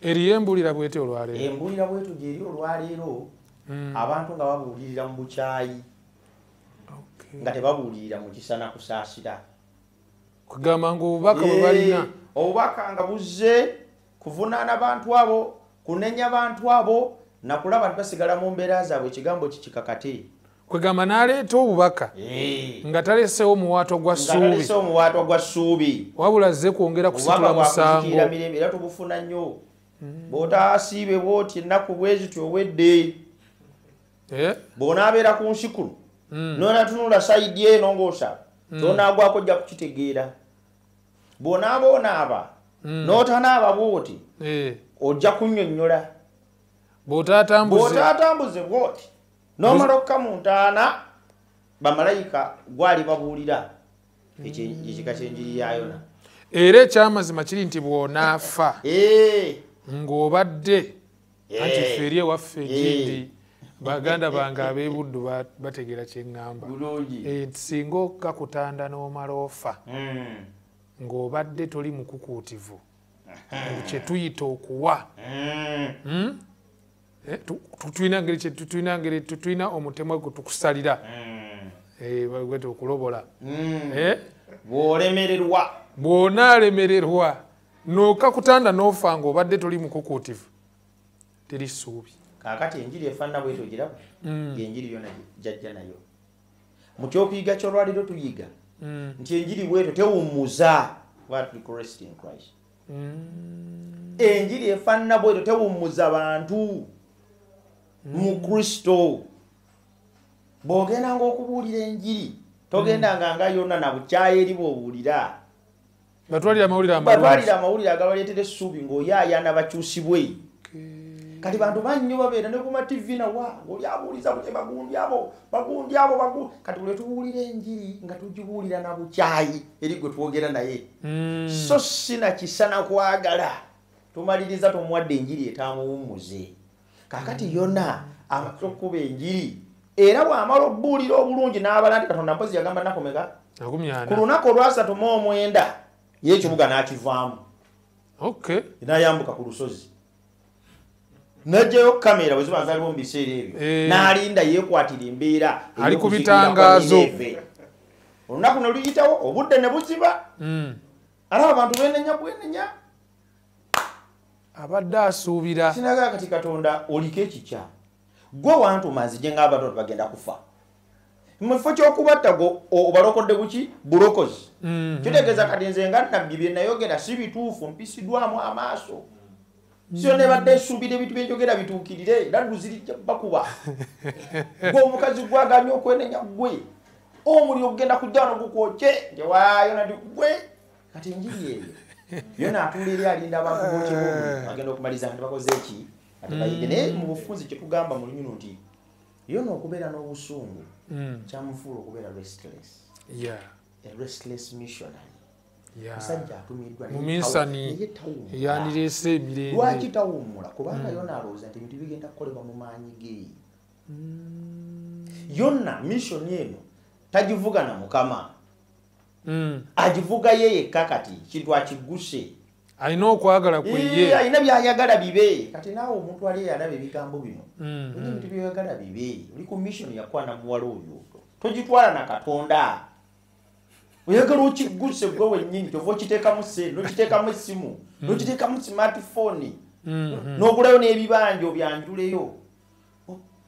Eriyo embuulira bw'etyo olwaleero. Embuulira bw'etyo gy'eri olwaleero. Abantu nga babuulirira mu bukyayi. Nga tebabuulirira mu kisa na kusaasira. Kugamba ng'obubaka bwe balina. Obubaka nga buzze kuvunaana bantu abo, kunenya bantu abo, na kulaba nti basigala mu mbeera zaabwe ekigambo kikikakate. Kwegamba n'aleeta obubaka nga taleseewo muwaato gwa ssuubi. Nga taleseewo muwaato gwa ssuubi. Wabula azze kwongera kusitula musango. Mirembe era tubufuna nnyo. Bw'otaasiibe bw'oti ennaku bwe zityo owedde. Bw'onaabeera ku nsi kuno n'onatunula sayidi eno ng'osaba tonaagwako ojja kukitegeera. Bw'onaaba onaaba n'otanaaba bw'oti ojja kunnyonnyola. Bw'otaatambuze bw'oti n'omala okka mu ntaana bamalayika gwali babuulira. Ekika ky'enjiri ya Yona. Era ekyamazima kiri nti bw'onaafa ng'obadde anti ffe eri ewaffe egindi baganda bange ab'ebuddu bategeera kye ŋŋamba. Singa okka kutanda n'omala ofa ng'obadde toli mukukuutivu kye tuyita okuwa. Tulina omutemwa gwe tukusalira gwete okulobola. Bw'olemererwa Bw'onaalemererwa n'okakutanda n'ofa ng'obadde toli mukukuutivu, teri ssuubi. Kaakati enjiri efaanana bwetyo ogiraba, ng'enjiri yonna jajja nayo. Mu kyokuyiga ky'olwaliro tuyiga nti enjiri bwetyo tewummuza, kuba tuli ku rest in Christ. Enjiri efaanana bwetyo tewummuza bantu mu Kristo. Bw'ogendanga okubuulira enjiri, togendanga nga yonna na bukyayi eri bw'obuulira. Batwalire amawulire amalungi. Batwalire amawulire agabaleetera essuubi ng'oyaayana bakyusibwe. Kati bantu bannyo babeera ne ku ma TV nawa, ng'oli abuuliza butya bagundi abo, bagundi abo, bagundi. Kati buli tubuulira enjiri nga tugibuulira na bukyayi eri gwe twogera naye. So si na kisa na kwagala. Tumaliriza tomuwadde enjiri etaamuwummuze. Kaakati yonna amaze okukuba enjiri, era bw'amala okubuulira obulungi n'abala nti Katonda mpozi yagamba nnaku mmeka? 40. Ku lunaku olwasatu mu omwenda ye ekibuga n'akivaamu. N'ayambuka ku lusozi. N'aggyayo kamera bwe ziba zaaliwo mu biseera ebyo. N'alinda yeekwatira embeera Ali ku bitangaazo. Olunaku ne luyitawo, obudde ne buziba. Alaba abantu beenenya bwenenya. Abadde asuubira. Sinaga kati Katonda oliko ekikya. Gwe wantuma nzije ng'abantu bagenda kufa. Mu kifo ky'okubatta gwe obalokodde buki? Bulokozi. Kitegeeza kati nze nga nnabbi bye nayogera si bituufu, mpisiddwamu amaaso. Sio nebadde nsuubira ebintu bye njogera bituukirire, era luzirijja bakuba. Gwe omukazi gwaganye okwenenya ggwe. Omuliro gugenda kujja wano gukwokye, tewaayo nati ggwe. Kati enjiri eyo. Yona atuula eri alinda abantu bookye omuliro. Agenda okumaliza nga tebakoze ki? Ate bayidde. Naye mu bufunze kye tugamba mu lunyuno nti yona okubeera n'obusungu kyamufuula okubeera restless. A restless missionary. Musajja atumiddwa Muminsani yandireese emirembe. Lwaki tawummula? Kubanga yona alowooza nti ebintu bigenda kukolebwa mu maanyi ge. Yonna mission eno tagivuga na Mukama. Agivuga ye yekka kati kintu akiguse. Alina okwagala kwe ye. Alina by'ayagala bibe. Kati naawe omuntu ali alaba ebigambo bino. Olina ebintu by'oyagala bibe. Oli ku mission yakwana muwala oyo. Togitwala na Katonda. Oyagala okiguse gwe wennyini, kyova okiteekamu ssente, n'okiteekamu essimu, n'okiteekamu smartphone, n'ogulayo n'ebibanja obyanjuleyo.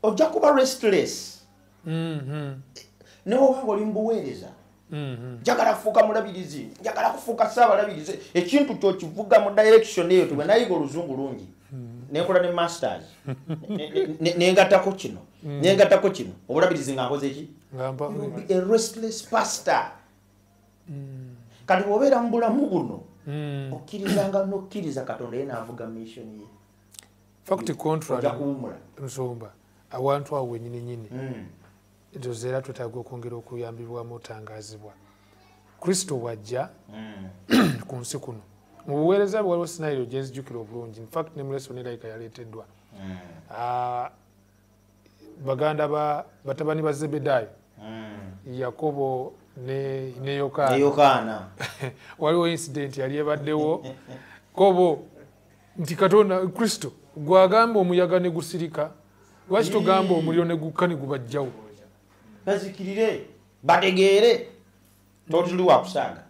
Ojja kuba restless. Ne bw'oba ng'oli mu buweereza. Njagala kufuuka mulabirizi, njagala kufuuka ssaabalabirizi. Ekintu ky'okivuga mu direction eyo, tubwe nayiga oluzungu lungi. Nenkola ne masters. Nengattako kino. Nengattako kino. Obulabirizi nga nkoze ki? Ngamba. You will be a restless pastor. Kati bw'obeera mu bulamu buno, okkirizanga n'okkiriza Katonda ye n'avuga mission ye. Fact contrary. Ojja kuwummula. Nsumba, awantu awo wennyini nnyini. Ezo era twetaaga okwongera okuyambibwamu otangaazibwa. Kristo bw'ajja ku nsi kuno. Mu buweereza bwe waliwo scenario gye nzijukira obulungi. In fact, ne mu lesson erabika yaleeteddwa. Baganda ba batabani ba Zebedaayo, Yakobo ne Yokaana. Ne Yokaana. Waliwo incident yali ebaddewo. Kobo nti Katonda Kristo gw'agamba omuyaga ne gusirika, lwaki togamba omuliro ne gukka ne gubajjawo? Bazikirire, bategeere, totuli wa kusaaga.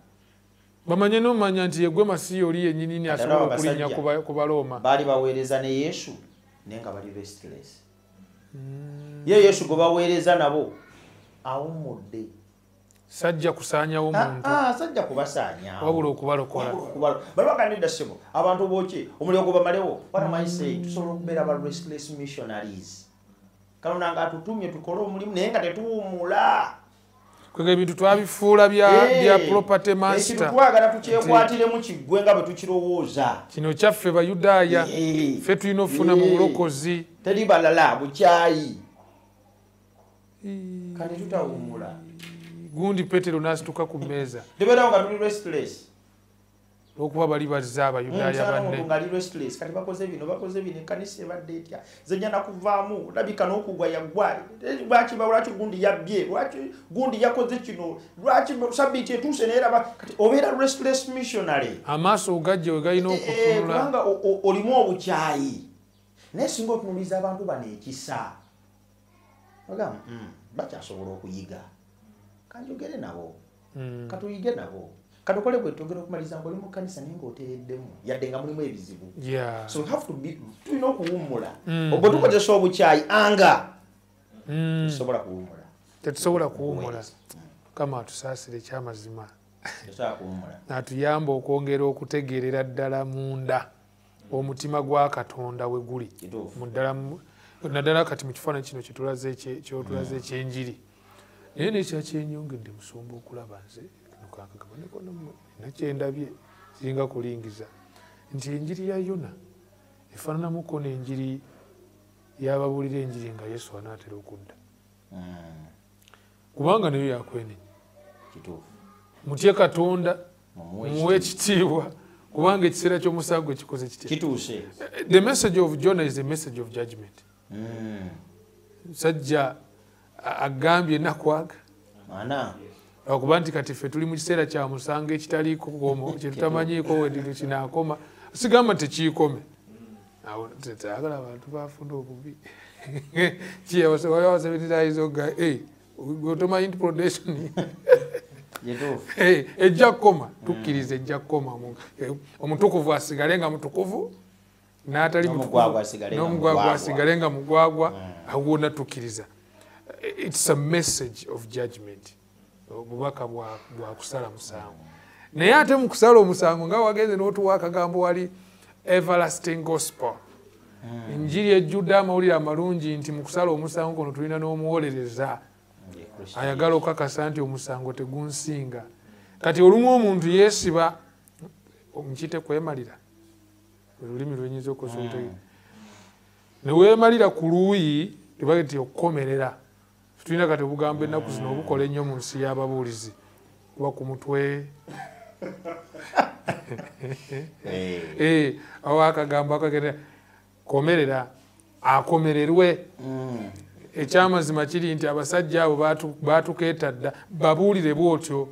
Bamanye n'omanya nti ye gwe Masiya oli yennyini Kati asobola alaba okulinnya abasajja ku Balooma. Baali baweereza ne Yesu naye nga bali restless. Ye Yesu gwe baweereza nabo awummudde. Sajja kusaanyawo muntu. Sajja kubasaanyaawo. Wabula okubalokola. Wabula okubalokola. Bali bagamba nedda ssebo, abantu bookye, omuliro gubamalewo. What am I saying? Tusobola okubeera ba restless missionaries. Katonda ng'atutumye tukole omulimu naye nga tetuwummula. Kwega ebintu twabifuula bya property master. Ekintu twagala tukyekwatiremu kiggwe nga bwe tukirowooza. Kino kyaffe Bayudaaya. Ffe tulina okufuna mu bulokozi. Teri balala bukyayi. Kati tutawummula. Gundi Petero n'asituka ku mmeeza. Tubeerawo nga tuli restless. Olw'okuba bali bazze Abayudaaya Omukyala banne. omuntu ng'ali restless, kati bakoze bino, bakoze bino, ekkanisa ebadde etya? Nze nja na kuvaamu, olabika n'okugwa yaggwa. Lwaki lwaki gundi yabbye? Lwaki gundi yakoze kino? Lwaki sabbiiti etuuse n'eraba? Kati obeera restless missionary. Amaaso ogajja we galina okutunula. Kubanga olimu obukyayi. Naye singa otunuuliza abantu bano ekisa, bagamba, bakyasobola okuyiga. Kanjogere nabo. Katuyige nabo. Katukole bwe twogera okumaliriza ng'oli mu kkanisa naye ng'oteereddemu yadde nga mulimu ebizibu. So we have to be, tulina okuwummula. Obwo tukozesa obukyayi anga tusobola kuwummula. Tetusobola kuwummula. Mukama atusaasire ekyamazima. N'atuyamba okwongera okutegeerera ddala munda omutima gwa Katonda we guli. Naddala kati mu kifaananyi kino kyetulaze ekyenjiri. Naye nekyakyenyongedde musumba okulaba nze nakyendabye kiringa kulingiza nti enjiri ya Yona efaananamuko n'enjiri y'ababuulira enjiri nga Yesu anaatera okudda. Kubanga nayo yakwenenya. Mutye Katonda, muwe ekitiibwa, kubanga ekiseera ky'omusango kikoze kitya? Kituuse. The message of Jonah is a message of judgment. Sajja agambye ennaku ana okuba nti kati ffe tuli mu kiseera kya musango ekitaliiko komo kyetutamanyiiko wediri kinaakoma. Sigamba tekiikome. Awo tetayagala abantu bafuna obubi. Otomanyi nti production ejja kukoma, tukkiriza ejja kukoma. Omutukuvu asigale nga mutukuvu, n'atali n'omugwagwa asigale nga mugwagwa, awo wonna tukkiriza. It's a message of judgment. Obubaka bwa kusala musango. Naye ate mu kusala omusango nga wagenze n'otuwa akagambo wali everlasting gospel. Enjiri ejjudde amawulire amalungi nti mu kusala omusango kuno tulina n'omuwolereza ayagala okakasa nti omusango tegunsinga. Kati olumu omuntu yeesiba nkiyite kwemalira, olulimi lwenyinza okukozesa ne weemalira ku luuyi tebage nti okukomerera. Tulina kati obugambo ennaku zino obukola ennyo mu nsi y'ababuulizi, kuba ku mutwe awo akagambo akagenda komerera, akomererwe. Ekyamazima kiri nti abasajja abo baatukeeta dda, babuulire bw'otyo.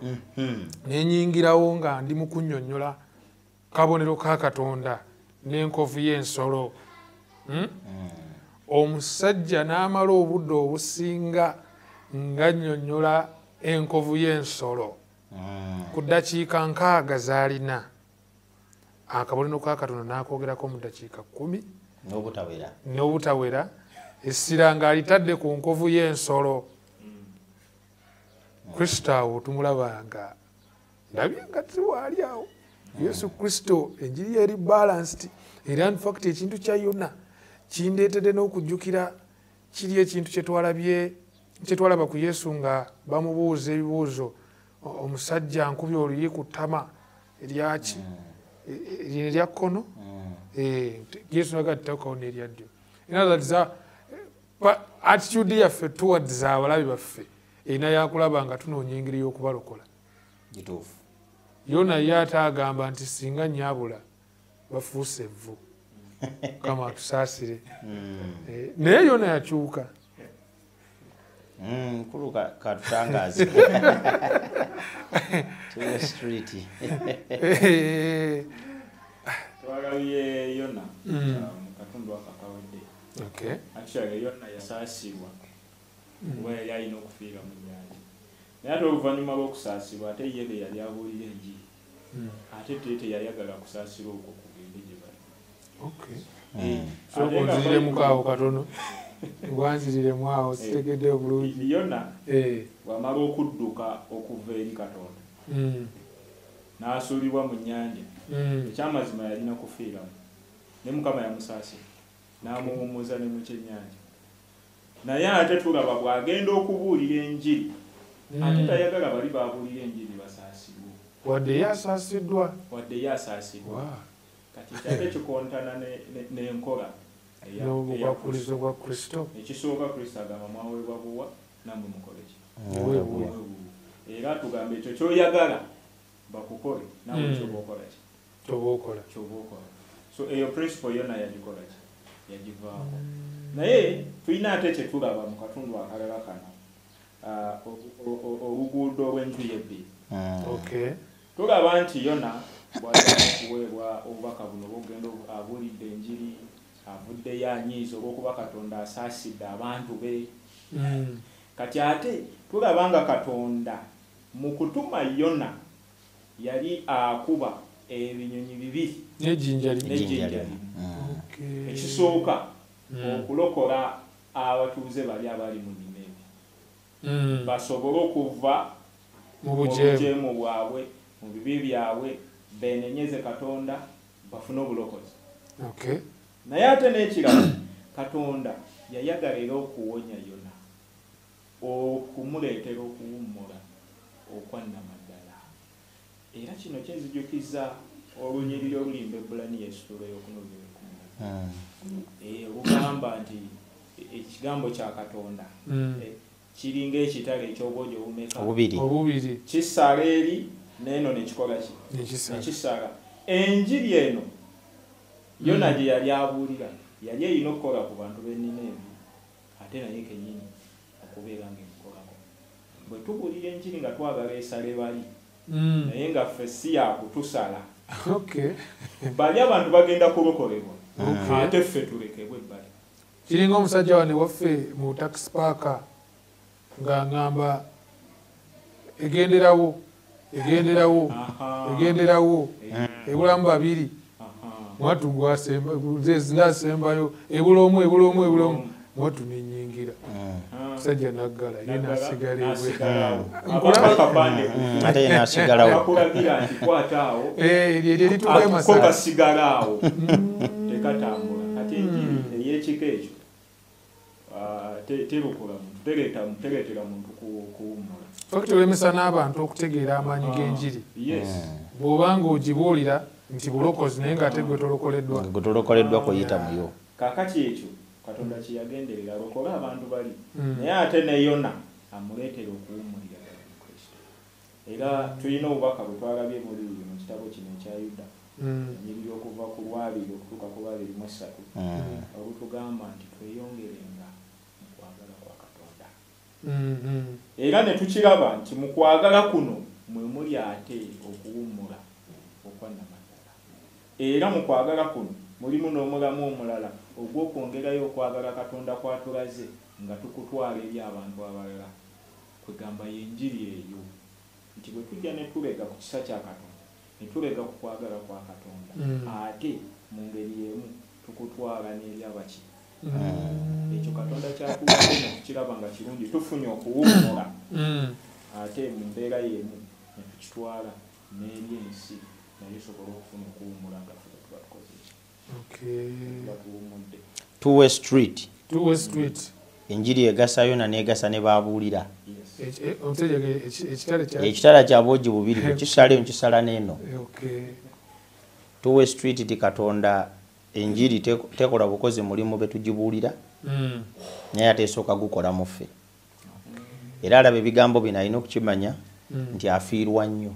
Nenyingirawo nga ndi mu kunnyonnyola kabonero ka Katonda n'enkovu y'ensolo. Omusajja n'amala obudde obusinga nga nnyonnyola enkovu y'ensolo. Ku ddakiika 6 z'alina akabonero ka Katonda n'akoogerako mu ddakiika 10 n'obutawera. Essira ng'alitadde ku nkovu y'ensolo. Kristo awo tumulaba nga ndabye nga tiwaali awo. Yesu Kristo enjiri eri balanced. Era in fact ekintu kya Yona kindeetedde n'okujjukira kiri ekintu kyetwalaba ku Yesu nga bamubuuza ebibuuzo. Omusajja ankubye oluyi ku ttama eryaki erya kkono, Yesu n'agattako n'erya ddyo. In other words, attitude yaffe towards abalabi baffe erina yakulaba nga tunoonya engeri y'okubalokola. Yona ye ate agamba nti singa nnyabula bafuuse evvu. Mukama atusaasire. Naye Yona yakyuka. Mukulu katutangaaze. Street. Twalabye Yona mu katundu ako akawedde. Actually Yona yasaasirwa kuba yali alina okufiira mu nnyanja. Naye ate oluvannyuma lw'okusaasirwa ate ye be yali abuulira enjiri. Ate teyayagala kusaasirwa okwo kugende gye bali. Sooka onziriremu awo katono. Ngwanziriremu awo sitegedde bulungi. Yona bw'amala okudduka okuva eri Katonda n'asuulibwa mu nnyanja, ekyamazima yalina kufiiramu. Ne Mukama yamusaasira n'amuwummuza ne mu kyennyanja. Naye ate tulaba bw'agenda okubuulira enjiri, ate tayagala bali baabuulira enjiri basaasirwe. Wadde ye asaasiddwa. Wadde ye asaasiddwa. Kati kyate kikontana n'enkola n'obukwakulizo bwa Kristo. Ekisooka Kristo agamba mwaweebwa buwa nammwe mukole ki? Era tugamba ekyo ky'oyagala bakukole nawe kyoba okola ki? Kyoba okola. Kyoba okola. So eyo principle yonna yagikola ki? Yagivaako. Naye tulina ate kye tulaba mu katundu akalala kano, oluguudo olw'enjuyi ebbiri. Tulaba nti Yona bw'ayagala okuweebwa obubaka buno bw'okugenda abuulidde enjiri, avuddeyo anyiiza olw'okuba Katonda asaasidde abantu be. Kati ate tulaba nga Katonda mu kutuma Yona Yali akuba ebinyonyi bibiri n'ejjinja limu. Ekisooka okulokola abatuuze bali abali mu Nineeve basobole okuva mu bujeemu bwabwe, mu bibi byabwe, benenyeze Katonda bafune obulokozi. Naye ate n'ekirala, Katonda yayagala era okuwonya Yona, okumuleetera okuwummula okwannamaddala. Era kino kyenzijjukiza olunyiriri olulimba Ebbulaniya essuula ey'okuna olugamba nti ekigambo kya Katonda kiringa ekitala eky'obwogi obumeka obubiri, kisala eri n'eno nekikola ki? Nekisala. Enjiri eno Yona gye yali abuulira yali erina okukola ku bantu b'e Nineeve, ate naye kennyini okubeera ng'emukolako. Bwe tubuulira enjiri nga twagala esale bali, naye nga ffe si yakutusala. Bali abantu bagenda kulokolebwa, ate ffe tulekebwe ebbali. Kiringa omusajja wano waffe mu taxi park nga ngamba egenderawo egenderawo egenderawo ebulamu babiri, mwatu gwasemba nasembayo ebula omu ebula omu ebula omu, mwatu nenyingira musajja naggala ye nasigala ebwe ate ye nasigalawo akulagira nti kwata awo erituuka ko kasigala awo tekatambula. Kati enjiri ey'ekika ekyo terukola muntu, tereetera muntu kuwummula. Fakiti olemesa n'abantu okutegeera amaanyi g'enjiri. Bw'obanga ogibuulira nti bulokozi naye ng'ate gwe tolokoleddwa. Gwe tolokoleddwa kuyita muyo. Kaakati ekyo Katonda kye yagenderera alokole abantu bali, naye ate ne Yona amuleetera okuwummulira ddala mu Kristo. Era tulina obubaka bwe twalabye muli mu kitabo kino ekya Yuda, ennyiriri okuva ku lwabiri okutuuka ku 23, olutugamba nti tweyongerenga mu kwagala kwa Katonda. Era ne tukiraba nti mu kwagala kuno mwe muli ate okuwummula okwannamaddala. Era mu kwagala kuno mulimu n'omulamu omulala ogw'okwongerayo okwagala Katonda kw'atulaze nga tukutwala eri abantu abalala. Kwegamba y'enjiri eyo nti bwe tujja ne tulega ku kisa kya Katonda, ne tulega ku kwagala kwa Katonda, ate mu ngeri y'emu tukutwala n'eri abaki. Ekyo Katonda kyatuwadde ne tukiraba nga kirungi, tufunye okuwummula, ate mu mbeera y'emu ne tukitwala n'eri ensi naye esobole okufuna okuwummula nga ffe tuba tukoze ki? Two-way street. Two-way street. Enjiri egasa Yona n'egasa ne baabuulira. Ekitala kya bwogi bubiri, bwe kisala eno kisala n'eno. Two-way street ti Katonda enjiri tekola bukozi mulimu be tugibuulira, naye ate esooka gukola mu ffe. Era alaba ebigambo bino alina okukimanya nti afiirwa nnyo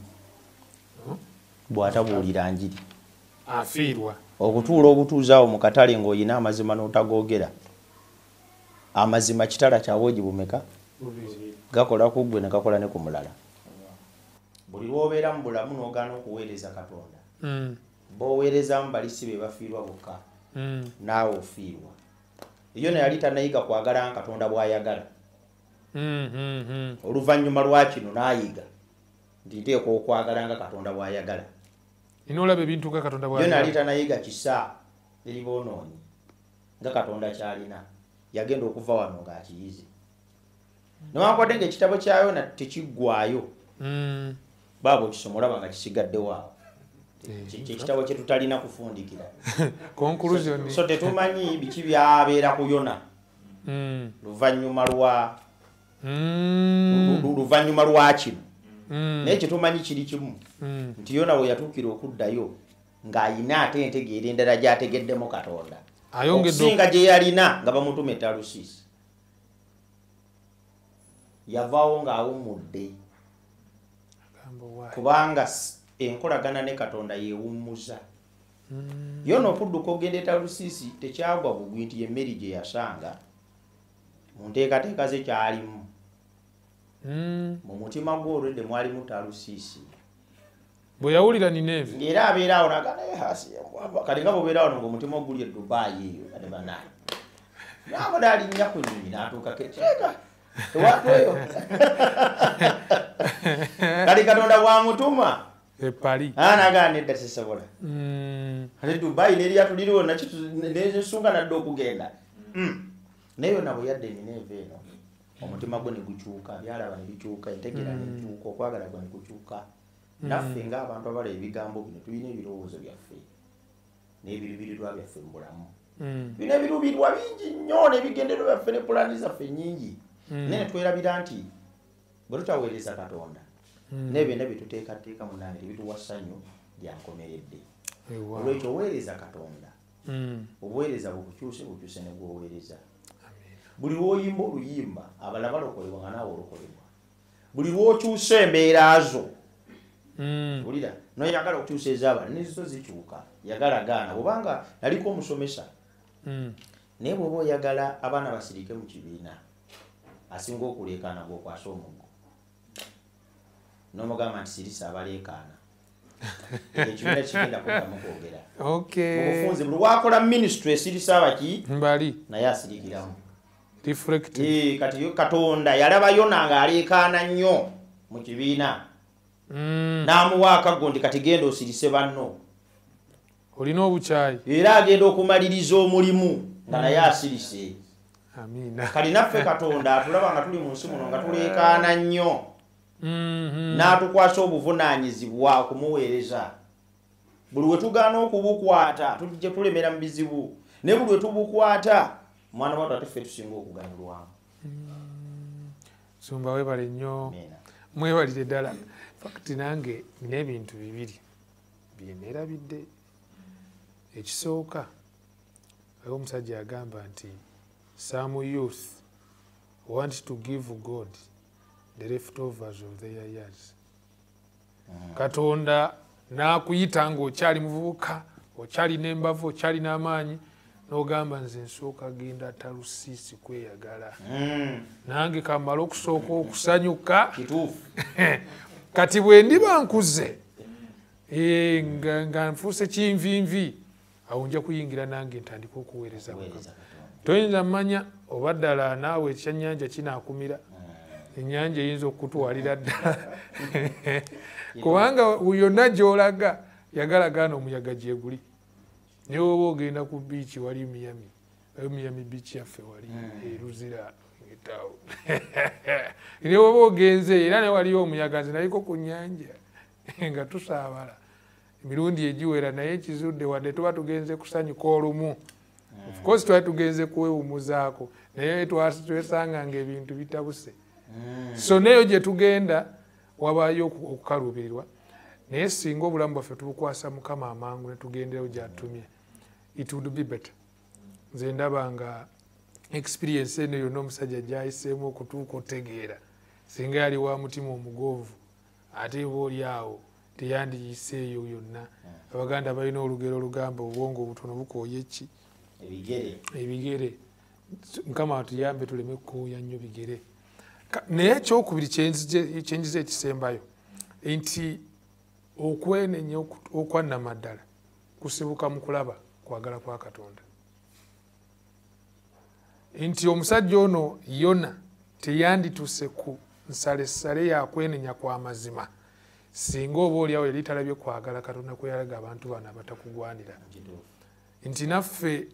bw'atabuulira njiri. Afiirwa. Okutuula obutuuzi awo mu katale ng'olina amazima n'otagoogera. Amazima kitala kya bwogi bumeka? Gakola ku ggwe ne gakola ne ku mulala. Buli lw'obeera mu bulamu n'ogaana okuweereza Katonda, b'oweerezaamu bali si be bafiirwa bokka, naawe ofiirwa. Yona yali tannayiga kwagala nga Katonda bw'ayagala. Oluvannyuma lwa kino n'ayiga nti nteekwa okwagala nga Katonda bw'ayagala. Nolaba ebintu nga Katonda bw'ayagala. Yona yali tannayiga kisa eri boonoonyi nga Katonda ky'alina. Yagenda okuva wano ng'akiyize. Newankubadde ng'ekitabo kya Yona tekiggwaayo, baaba okisoma olaba nga kisigaddewo awo. Kyekitabo kye tutalina kufundikira. Conclusion. So tetumanyi biki byabeera ku Yona luvannyuma lwa kino. Naye kyetumanyi kiri kimu nti Yona we yatuukira okuddayo ng'ayina ate entegeera endala gy'ategeddemu Katonda okusinga gye yalina nga bamutuma e Talusiisi. Yavaawo ng'awummudde, kubanga enkolagana ne Katonda yeewummuza. Yona okudduka okugenda e Talusiisi tekyagwa bugwi nti y'emmeri gye yasanga mu nteekateeka ze kyalimu. Mu mutima gwe olwedde mwalimu Talusiisi. Bwe yawulira Nineeve ng'era abeera awo n'agamba kati nga bw'obeera wano ng'omutima oguli e Dubai eyo kati bannange. N'abona alinnya ku nnyonyi n'atuukako ekyeka ewatweyo. Kati Katonda bw'amutuma Epali nagaana edda sisobola. Ate Dubai n'eryato liriwo nensunga nadde okugenda. Naye yonna bwe yadda Nineeve eno, omutima gwe ne gukyuka, byalaba ne bikyuka, entegeera nekyuka, okwagala gwe ne kukyuka. Naffe ng'abantu abala ebigambo bino tulina ebirowoozo byaffe n'ebiruubirirwa byaffe mu bulamu. Tulina ebiruubirirwa bingi nnyo n'ebigendererwa byaffe ne pulaani zaffe nnyingi. Naye ne twerabira nti bwe tutaweereza Katonda, n'ebyo bye tuteekateeka munnange tebituwa ssanyu lya nkomeredde. Olwekyo oweereza Katonda, obuweereza bukukyuse bukyuse ne gw'oweereza. Buli lw'oyimba oluyimba abalala balokolebwa nga naawe olokolebwa. Buli lw'okyusa embeera zo, wulira noyagala okukyusa ez'abalala nezo zikyuka, yagala gaana. Bw'obanga naliko omusomesa, naye bw'oba oyagala abaana basirike mu kibiina, asinga okuleekaana gw'okwasa omuggo n'omugamba nti sirisa abaleekaana, ekibiina kigenda kuddamu kwogera. Mu bufunze buli lwakola minisitule esirisa abaki mbali naye asirikiramu. Kati Katonda yalaba Yona ng'aleekaana nnyo mu kibiina, n'amuwa akaggo nti kati genda osirise banno. Olina obukyayi. Era agenda okumaliriza omulimu nga naye asirise. Amiina. Kati naffe Katonda atulaba nga tuli mu nsi muno nga tuleekaana nnyo, n'atukwasa obuvunaanyizibwa okumuweereza. Buli we tugaana okubukwata tujja tulemera mu bizibu, naye buli we tubukwata mwana wattu ate ffe tusinga okuganyulwamu. Sumba weebale nnyo, mwebalire ddala. Fakiti nange nina ebintu bibiri byeneerabidde. Ekisooka, waliwo omusajja agamba nti some youth want to give God the leftovers of their years. Katonda n'akuyita ng'okyali muvubuka, okyalina embavu, okyalina amaanyi, n'ogamba nze nsooka genda Talusiisi kweyagala. Nange kamala okusooka okusanyuka. Kituufu. Kati bwe ndiba nkuze, nga nfuuse kinvinvi, awo nja kuyingira nange ntandike okuweereza Mukama. Toyinza mmanya oba ddala naawe ekyannyanja kinaakumira. Ennyanja eyinza okukutwalira ddala. Kubanga yonna gy'olaga yagalagaana omuyaga gye guli. Naye oba ogenda ku biiki wali Miami, waliyo Miami biiki yaffe wali e Luzira etaawo. Naye oba ogenze era naye waliyo omuyaga. Nze naliko ku nnyanja nga tusaabala emirundi egiwera, naye ekizudde wadde tuba tugenze kusanyuka olumu, of course twali tugenze kwewumuzaako, naye twesanga nga ebintu bitabuse. So neyo gye tugenda wabaayo okukaluubirirwa, naye singa obulamu bwaffe tubukwasa Mukama amangu ne tugenderawo gy'atumye, it would be better. Nze ndaba nga experience eno yonna omusajja gy'ayiseemu okutuuka otegeera, singa yali wa mutima omugonvu ate oba oli awo teyandiyiseeyo yonna. Abaganda balina olugero olugamba obwongo obutono bukooya eki? Ebigere. Ebigere. Mukama atuyambe tuleme kukooya nnyo bigere. Naye ekyokubiri kyenjiza ekisembayo nti okwenenya okwannamaddala kusibuka mu kulaba kwagala kwa Katonda. Nti omusajja ono Yona teyandituuse ku nsalessale yakwenenya kwa mazima singa oba oliawo yali talabye kwagala Katonda kweyalaga abantu bano abatakugwanira. Nti naffe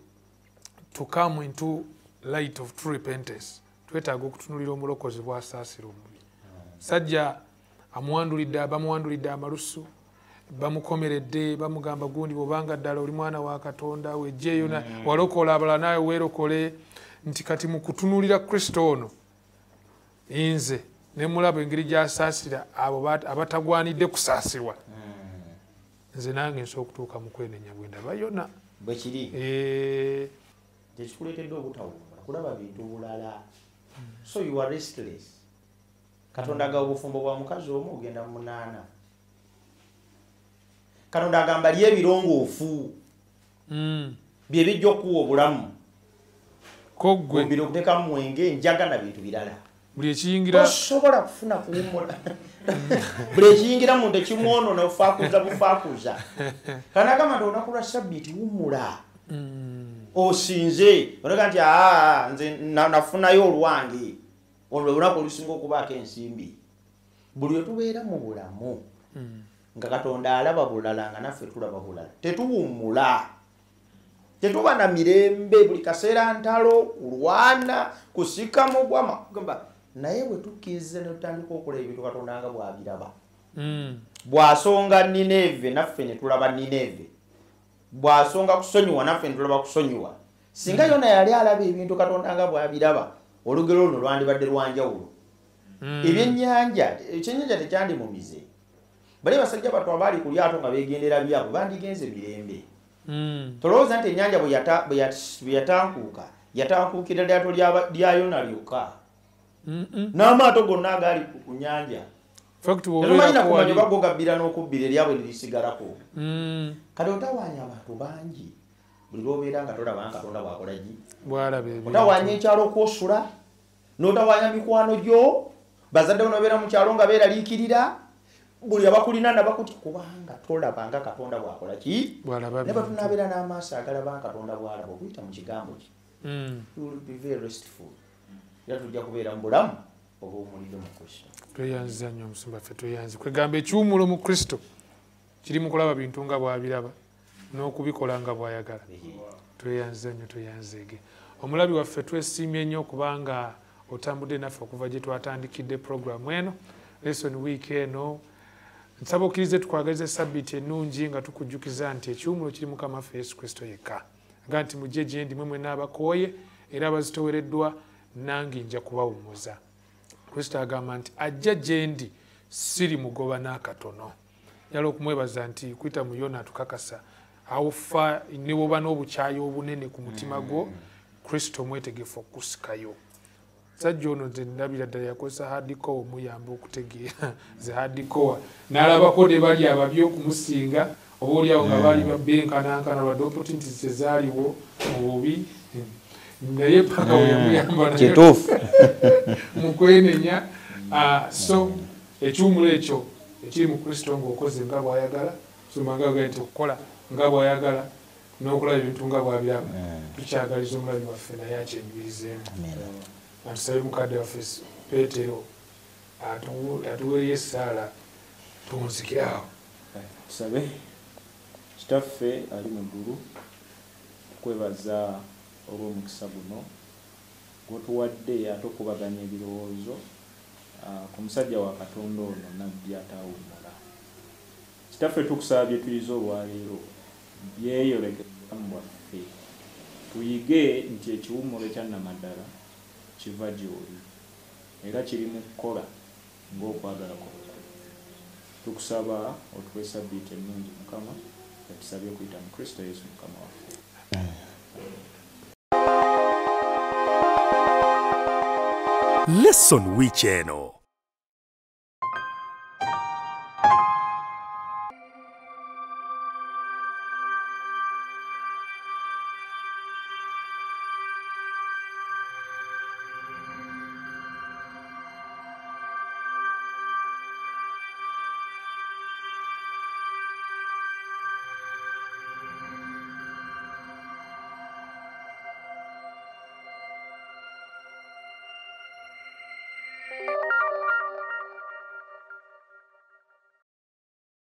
to come into light of true repentance twetaaga okutunulira omulokozi bw'asaasira omubi. Sajja amuwandulidde, bamuwandulidde amalusu, bamukomeredde, bamugamba gundi bw'obanga ddala oli mwana wa Katonda wejjeeyo, walokola abalala naawe weerokole. Nti kati mu kutunuulira Kristo ono nze ne mulaba engeri gy'asaasira abo abatagwanidde kusaasirwa, nze nange nsobola okutuuka mu kwenenya bwe ndaba Yona. Bwe kiri. Tekikuleetedde obutawummula kulaba bintu bulala, so you are restless. Katonda agaba obufumbo bwa mukazi omu, ogenda mu munaana. Katonda agamba lya ebirongoofu, bye bijja okuwa obulamu. Koggwe mubiri okuteekamu mwenge, enjaga na bintu birala. Buli ekiyingira Tosobola kufuna kuwummula. Buli ekiyingira muntu ekimwonoona ofaakuza bufaakuza. Kanagamba nti olunaku lwa Sabbiiti wummula, osinze. Onaga nti aa, nze nafunayo olwange, olwo olunaku olusinga okubaako ensimbi. Buli we tubeera mu bulamu Nga Katonda alaba bulala nga naffe tulaba bulala. Tetuwummula. Tetuba na mirembe buli kaseera ntalo, kulwana, kusika mugwama. Kugamba naye bwe tukkiriza ne tutandika okukola ebintu Katonda nga bw'abiraba. Bw'asonga Nineve naffe ne tulaba Nineve. Bw'asonga kusonyiwa naffe ne tulaba kusonyiwa. Singa Yona yali alaba ebintu Katonda nga bw'abiraba, olugero luno lwandibadde lwanjawulo. Ebyennyanja, ekyennyanja tekyandimumize. Bali basajja bato abaali ku lyato nga beegendera byabwe bandigenze mirembe. Tolowooza nti ennyanja bwe yatankuuka, yatankuukira lyato lya Yona lyokka. N'amaato gonna agaali ku nnyanja. Tetumanyi kumanya oba go gabbira n'okubbira eryabwe ne lisigalako. Kati otawaanya abantu bangi buli lw'obeera nga tolaba nga Katonda bw'akola ki? Otawaanya ekyalo kw'osula, n'otawaanya mikwano gyo, bazadde bo n'obeera mu kyalo nga beeraliikirira, buli abakulina nabakutya kubanga tolaba nga Katonda bw'akola ki? Naye bwe tunaabeera n'amaaso agalaba nga Katonda bw'alaba okuyita mu kigambo kye, we will be very restful. Era tujja kubeera mu bulamu obuwummulidde mu Kristo. Tweyanziza nnyo omusumba ffe, tweyanze. Kwegamba ekiwummulo mu Kristo kiri mu kulaba bintu nga bw'abiraba n'okubikola nga bw'ayagala. Tweyanziza nnyo, tweyanzeege. Omulabi waffe twesiimye nnyo kubanga otambudde naffe okuva gye twatandikidde puroguramu eno, lesson week eno. Nsaba okkirize tukwagalize sabbiiti ennungi nga tukujjukiza nti ekiwummulo kiri Mukama waffe Yesu Kristo yekka. Nga nti mujje gye ndi mmwe mwenna abakooye era abazitowereddwa, nange nja kubawummuza. Kristo agamba nti ajja gye ndi siri mugoba n'akatono. Njagala okumwebaza nti kuyita mu Yona atukakasa awufa ne bw'oba n'obukyayi obunene ku mutima gwo, Kristo mwetegefu okusikayo. Sajja ono nze ndabira ddala yakozesa hardcore omuyamba okutegeera ze hardcore. N'alabako ne bali ababi okumusinga, oba oliawo nga baali benkanankana lwadde opportunities tezaaliwo mu bubi, naye paka we yamuyamba naye mu kwenenya. So ekiwummulo ekyo ekiri mu Kristo ng'okoze nga bw'ayagala, soma nga bw'agamba nti okukola nga bw'ayagala n'okulaba ebintu nga bw'abiraba, tukyagaliza omulabi waffe naye akyenyumirizeemu. Atusabe mukadde waffe Peetero atuweeyo essaala tuwunzikire awo. Tusabe. Kitaffe ali mu ggulu, tukwebaza olw'omukisa guno gw'otuwadde ate okubaganya ebirowoozo ku musajja wa Katonda ono Nabbi ataawummula. Kitaffe tukusaba bye tuyize olwaleero byeyoleke mu bulamu bwaffe, tuyige nti ekiwummulo ekya nnamaddala kiva gy'oli era kiri mu kukola ng'okwagala kwo. Tukusaba otuwe sabbiiti ennungi Mukama, etusabye okuyita mu Kristo Yesu Mukama waffe. Lesson Week eno.